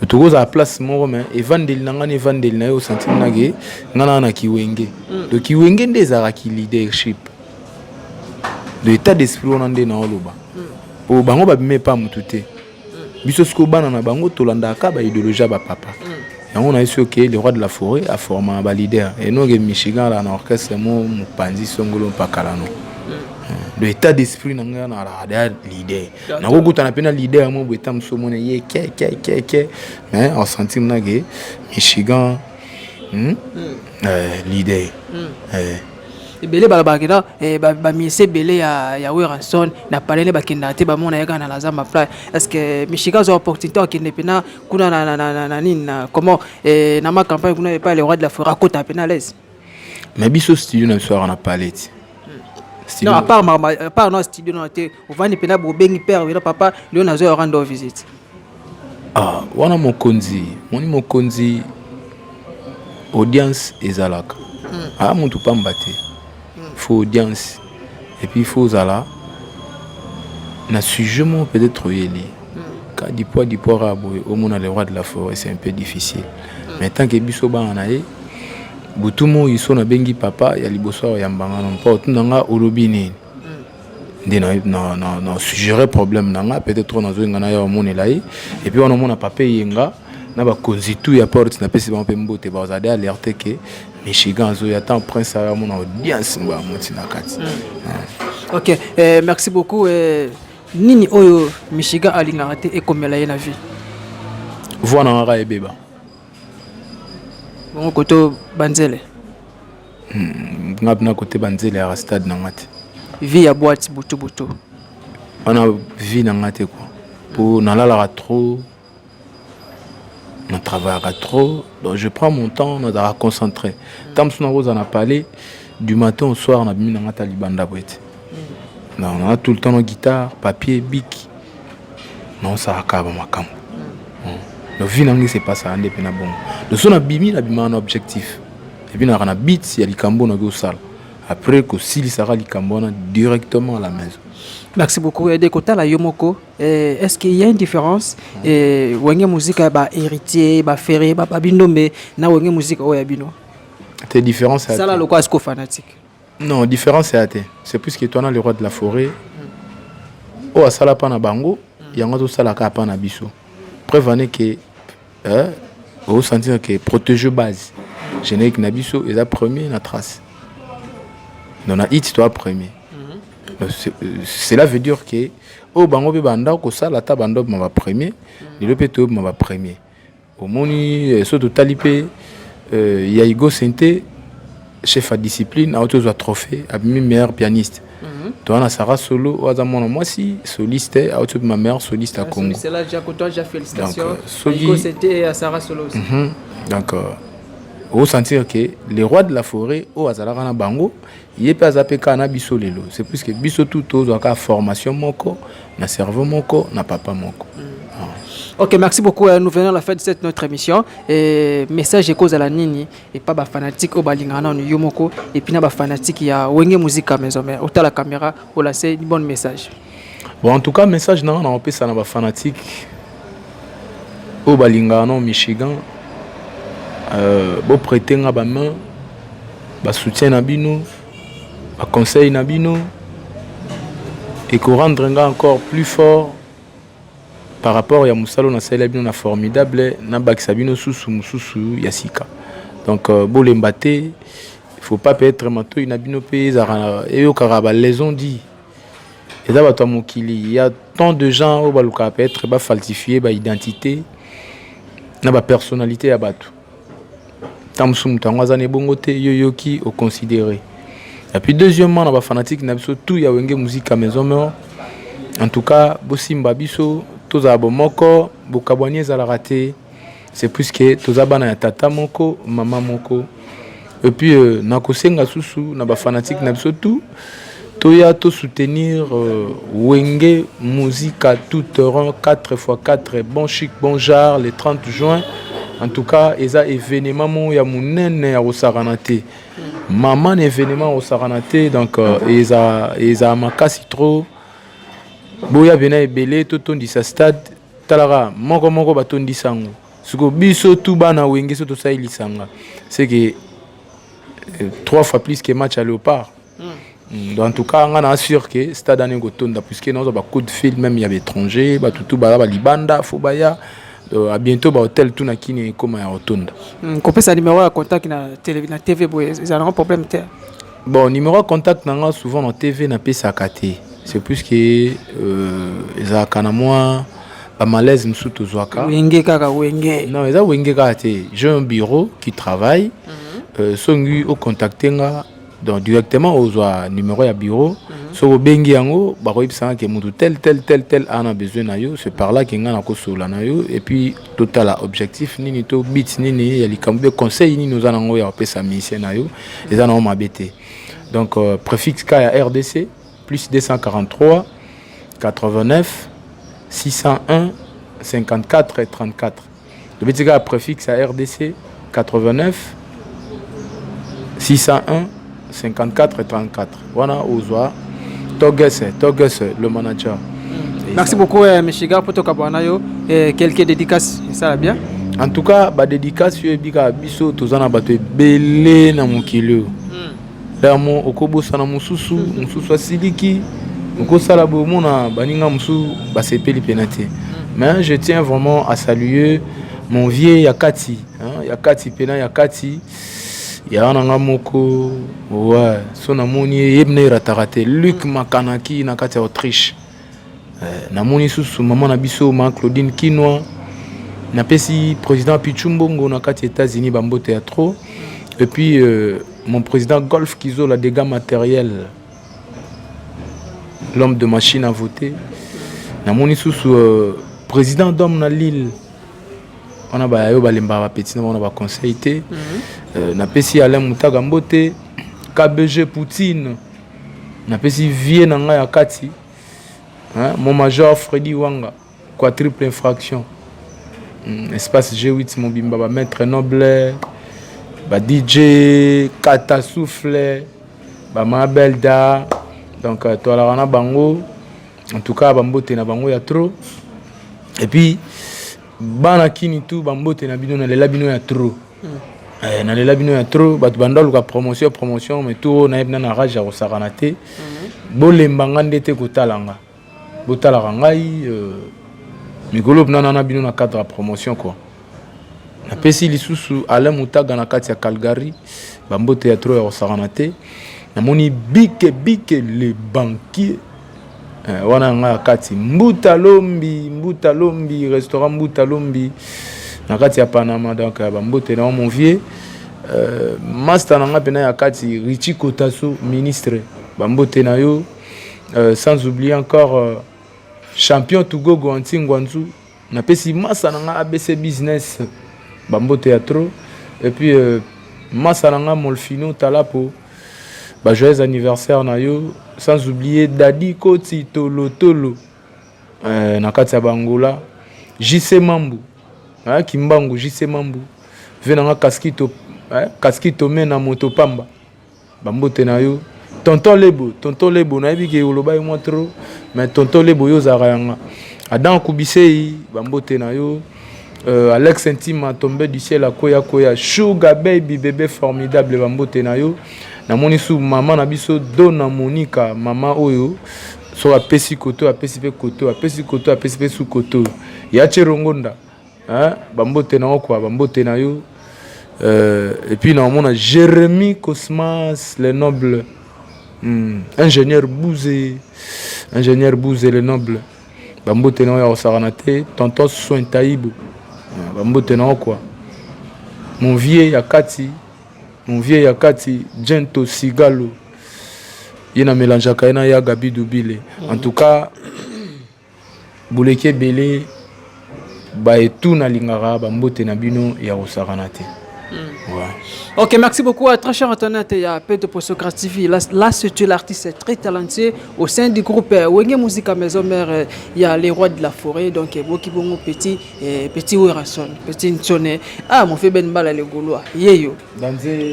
Tokozala place moko, mais evandeli na ngai na evandeli na ye, osentir nake ngai naa na kiwenge. Donc kiwenge nde ezalaka ki leadership de état d'esprit wana nde naoloba, po bango babima epa motu te. Biso sikoyo bana na bango tolandaka baidéologie ya bapapa yango. Na ye soki oke le roi de la forêt aformaka baleader enoke Michigan alaka na orchestre mo mopanzi songolo mpakala no de état d'esprit na ngai nalaka deya leader. Nakokutana mpe na leader mo boye ta mosu, omona ye ke ke ke ke, mais osentir nake Michigan leader. Ebele balobaka kena bamise ebele ya Werrason na palene bakendaka te, bamona ye kaka na la Zamba Playa. Est ce que Michika azwa opportunité akende mpena kuna na nini na comment na ma campagne kuna epai le roi de la forêt, akota mpena à l'aise? Mais biso studio na biso aka na palais ti. Non, à part no studio no te, ovandi mpena bobengi père wena papa leo nazwa ya rendre visite. Ah, wana mokonzi moni mokonzi, audience ezalaka aya motu pamba te. Faut audience et puis faut ozala na sujet moko peut-être oyeli ka dipoa kaka boye, omona le roi de la forêt, c'est un peu difficile. Mais tant que biso bana na ye, butu moi so nabengi papa ya liboso akoyambanga no mpo otuna nga olobi nini nde na suggéré problème na nga, peut-être oyo nazoyenga na ya omonela ye. Et puis wana omona papa eyenga na bakonzi tu ya porte, napesi bango mpe mbote, bazala de alerte ke Michigan azoya ntango prince aya mona audience ngo amoti na kati. Ok, merci beaucoup. Nini oyo Michigan alingaka te ekomela ye na vie? Voix na ngaka ebeba. Bongo koto banzele? Nga mpena kote banzele yaka stade na nga te. Vie ya boîte butu butu? Wana vie na nga te quoi, po nalalaka trop, na travaillaka trop, donc je prends mon temps, nazalaka concentré. Ntango mosusu nakozala na palais du matin au soir, nabimi na nga ta libanda boye te. Non, naza tout le temps na guitare, papier, bic, naosalaka kaka bamakambo. Donc vie na nga esepasaka nde mpe na bongo. Donc so nabimi, nabimaka na objectif et puis nalaka na but ya likambo nakoki kosala, après kosilisaka likambo wana directement à la maison. Merci beaucoup. Ede kotala yo moko, est-ce qu'il y a une différence, Wenge Musique ya bahéritier, baferre, babindombe na Wenge Musique oyo ya bino? Te, différence ya sala te. Lokwa siko fanatique. Non, différence ya te, c'est puisque towana le roi de la forêt oyo asala mpa na bango, yango azosalaka mpa na biso. Preuve ane ke osentir ke protège base générique na biso eza premier na trace, donc na hit toa premier. Donc, cela veut dire que oyo bango mpe banda kosala, ata banda obima bapremier, lelo mpe toyobima bapremier. Omoni, so totali mpe ya Igo Sente, chef ya discipline, auti ozwa trophée, abimi meilleur pianiste. Toza na Sara Solo oyo aza mwana mwasi soliste, auti obima meilleur soliste ya Congo. C'est là déjà toi déjà félicitations. Donc, C'était à Sarah Solo aussi. Donc osentir que le roi de la forêt oyo azalaka na bango, ye mpe aza mpe kaka na biso lelo. C'est puisque biso tu tozwaka formation moko na cerveau moko na papa moko. Ok, merci beaucoup. Nous venons à la fin de cette notre émission. Et message ekozala nini et pas ba fanatique oyo balingana na yo moko et puis na ba fanatique ya Wenge Musique Maison Mère? Ota la caméra, olase bon message. Bon, en tout cas, message na nga na opesa na bafanatique oyo balingaka na Michigan, boprêter nga bamain, basoutien na bino, baconseil na bino ekorendre nga encore plus fort par rapport ya mosala oyo nasalela bino na formidable, nabakisa bino susu mosusu ya sika. Donc bolemba te, il faut pas peut-être matoi na bino mpe ezalaka eyokaka balaison di eza bato ya mokili. Il y a tant de gens oyo balukaka peut-être bafalsifie baidentité na bapersonnalité ya bato. Ntango mosusu moto yango aza na ebongo te, yo yoki oconsidéré. Et puis deuxièmement, na bafanatique na biso tout ya Wenge Musique Maison Mère, en tout cas bosimba biso, tozala bomoko, bokabwani ezalaka te. C'est puisque toza bana ya tata moko, mama moko. Et puis nakosenga susu na bafanatique na biso tout, toya tosoutenir Wenge Musica tout terrain 4x4, bon chic bon genre, le 30 juin. En tout cas eza événement moko ya monene ya kosakana te, mama na événement ya kosakana te. Donc eza makasi trop. Boya pena ebele, totondisa stade. Talaka moko moko batondisa yango. Sikoyo biso tu bana Wenge, so tosali lisanga, c'est que trois fois plus que match à Léopard. Donc en tout cas nga na sûr que stade ane kotonda, puisque nazwa bacoup de fil même ya baétranger, bato tu baza balibanda, fo baya. Donc, à bientôt, bahotel tu na kini ekóma ya kotonda. Kopesa numéro ya contact na télé, na TV boye ezalaka problème te? Bon, numéro ya contact na nga, souvent na TV napesaka te. C'est plus que ezalaka na mwa bamalaise mosusu tozwaka. Wenge kaka Wenge. Non, eza Wenge kaka te. J'ai un bureau qui travaille. Songi ocontacte nga, donc directement ozwa numéro ya bureau. Soki obengi yango, bakoyebisanga ke motu tel tel tel tel ana besoin na yo. C'est par là ke nga nakosolola na yo et puis totala objectif nini to but nini ya likambo mpe conseil nini oza nango ya kopesa musicien na yo. Eza nango mabe te. Donc préfixe ka ya RDC, plus 243 89 601 54 34. Tobeti kaka préfixe ya RDC, 89 601 54 34. Wana ozwa Togese Togese, le manager. Merci beaucoup, Michigan, po tokabwana yo, quelques dédicaces esala bien. En tout cas badédicace oyo ebikaka biso, toza na bato ebele na mokili oyo. Lamo okobosana mosusu, mosusu asiliki, okosala boye, omona baninga mosusu basepeli pena te. Mais je tiens vraiment à saluer mon vieux ya kati, hein, ya kati pena ya kati. Yaya na nga moko, ouais, so namoni ye, ye na erataka te, Luc Makanaki na kati ya Autriche. Namoni susu mama na biso, ma Claudine Kinwa. Napesi président Pichu Mbongo na kati ya États-Unis bambote ya trop. Et puis mon président Golf Kizola, dégâts matériels, l'homme de machine à voter. Namoni susu président d'homme na Lille wana, baya yo balembaka bapeti na bango na baconseil te. Napesi Alain Mutaga mbote, KBG Poutine. Napesi vie na ngai ya kati, hein, mon major Freddy Wanga, quadruple infraction, espace G8 mobimba, bamaître noble, ba DJ Kata Souffle, bamabelda. Donc toalaka na bango. En tout cas, bambote na bango ya trop. Et puis bana kini tu, bambote na bino, nalela bino ya trop. Nalela bino ya trop. Bato banda luka promotion, promotion, mais to nayebi na rage ya kosakana te. Bolemba nga nde te kotala nga, botalaka ngai mikolo mpena na bino na cadre ya promotion quoi. Napesi lisusu Alain Mutaga na kati ya Calgary bambote ya trop ya kosakana te. Namoni Bike Bike le banquier, wana yanga ya kati, Mbuta Lombi, Mbuta Lombi, restaurant Mbuta Lombi na kati ya Panama. Donc bambote na mon vieux, master na nga mpena ya kati, Richi Kotaso, ministre, bambote na yo. Sans oublier encore champion Tugogo Anti Ngwanzu. Napesi masa na nga ABC Business bambote ya trop. Et puis masa na nga Molfino Talapo, ba joyeux anniversaire na yo. Sans oublier Dadi Koti Tolotolo, na kati ya Bangola, JC Mambu, Kimbangu, JC Mambu, ve na nga Kaskito, Kaskito me na moto pamba, bambote na yo. Tonton Lebo, tonton Lebo, nayebi ke oloba ye mwa trop, mais tonton Lebo, yo ozalaka yanga. Adam Kubisei, bambote na yo. Alex Ntima, tombé du ciel, akoya koya. Sugar Baby, bébé formidable, bambote na yo. Namoni su mama na biso Dona Monika, mama oyo so apesi koto, apesi mpe koto, apesi koto, apesi mpe su koto ya Cherongonda, hein? Bambote na yo kwa, bambote na yo. Et puis naomona Jérémy Cosmas le noble, ingénieur Bouzé, ingénieur Bouzé le noble, bambote na yo ya kosakana te. Tonton Soin Taibo, bambote na yo kwa. Mon vieux ya kati, mon vieux ya kati, Gento Sigalo, ye na mélangeaka ye na ya Gabi Dubile. En tout cas, boleki ebele baetu, nalingaka bambote na bino ya kosakana te. Ouais. Ok, merci beaucoup à très cher internaute et à Pedro Posso TV. Là, là c'est l'artiste très talentueux au sein du groupe Wenge Musica Maison Mère. Il y a les rois de la forêt, donc Boki Bongo Petit, Petit Werrason, Petit Ntsone. Ah, mon frère Ben Bala le Gaulois. Yeyo.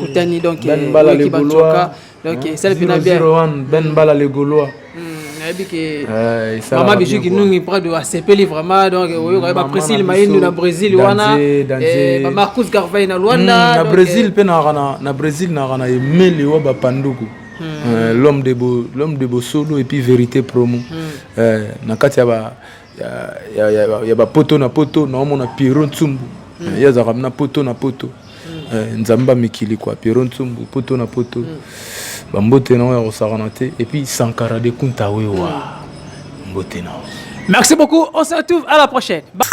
Koutani, donc, Ben Bala le Gaulois. Donc, ça le bien. 001 Ben Bala le Gaulois. Nayebi ke mama Bijou Kinungi Prado asepeli vraiment. Donc oyoka ba Priscille Mayindu na Brésil wana, ba Marcus Garvey na Luanda. Na Brésil mpe naka na Brésil, naka na Emele wa bapanduku, l'homme de bo, l'homme de bosolo et puis vérité promo. Na kati ya ba ya bapoto na poto, naomona Piero Ntsumbu, ye azalaka na poto na poto, Nzambe mikili quoi. Piero Ntsumbu, poto na poto, bambote na oyo ya kosakana te. Et puis Sankara de Kunta Wewa, mbote na. Merci beaucoup, on se retrouve à la prochaine. Bye.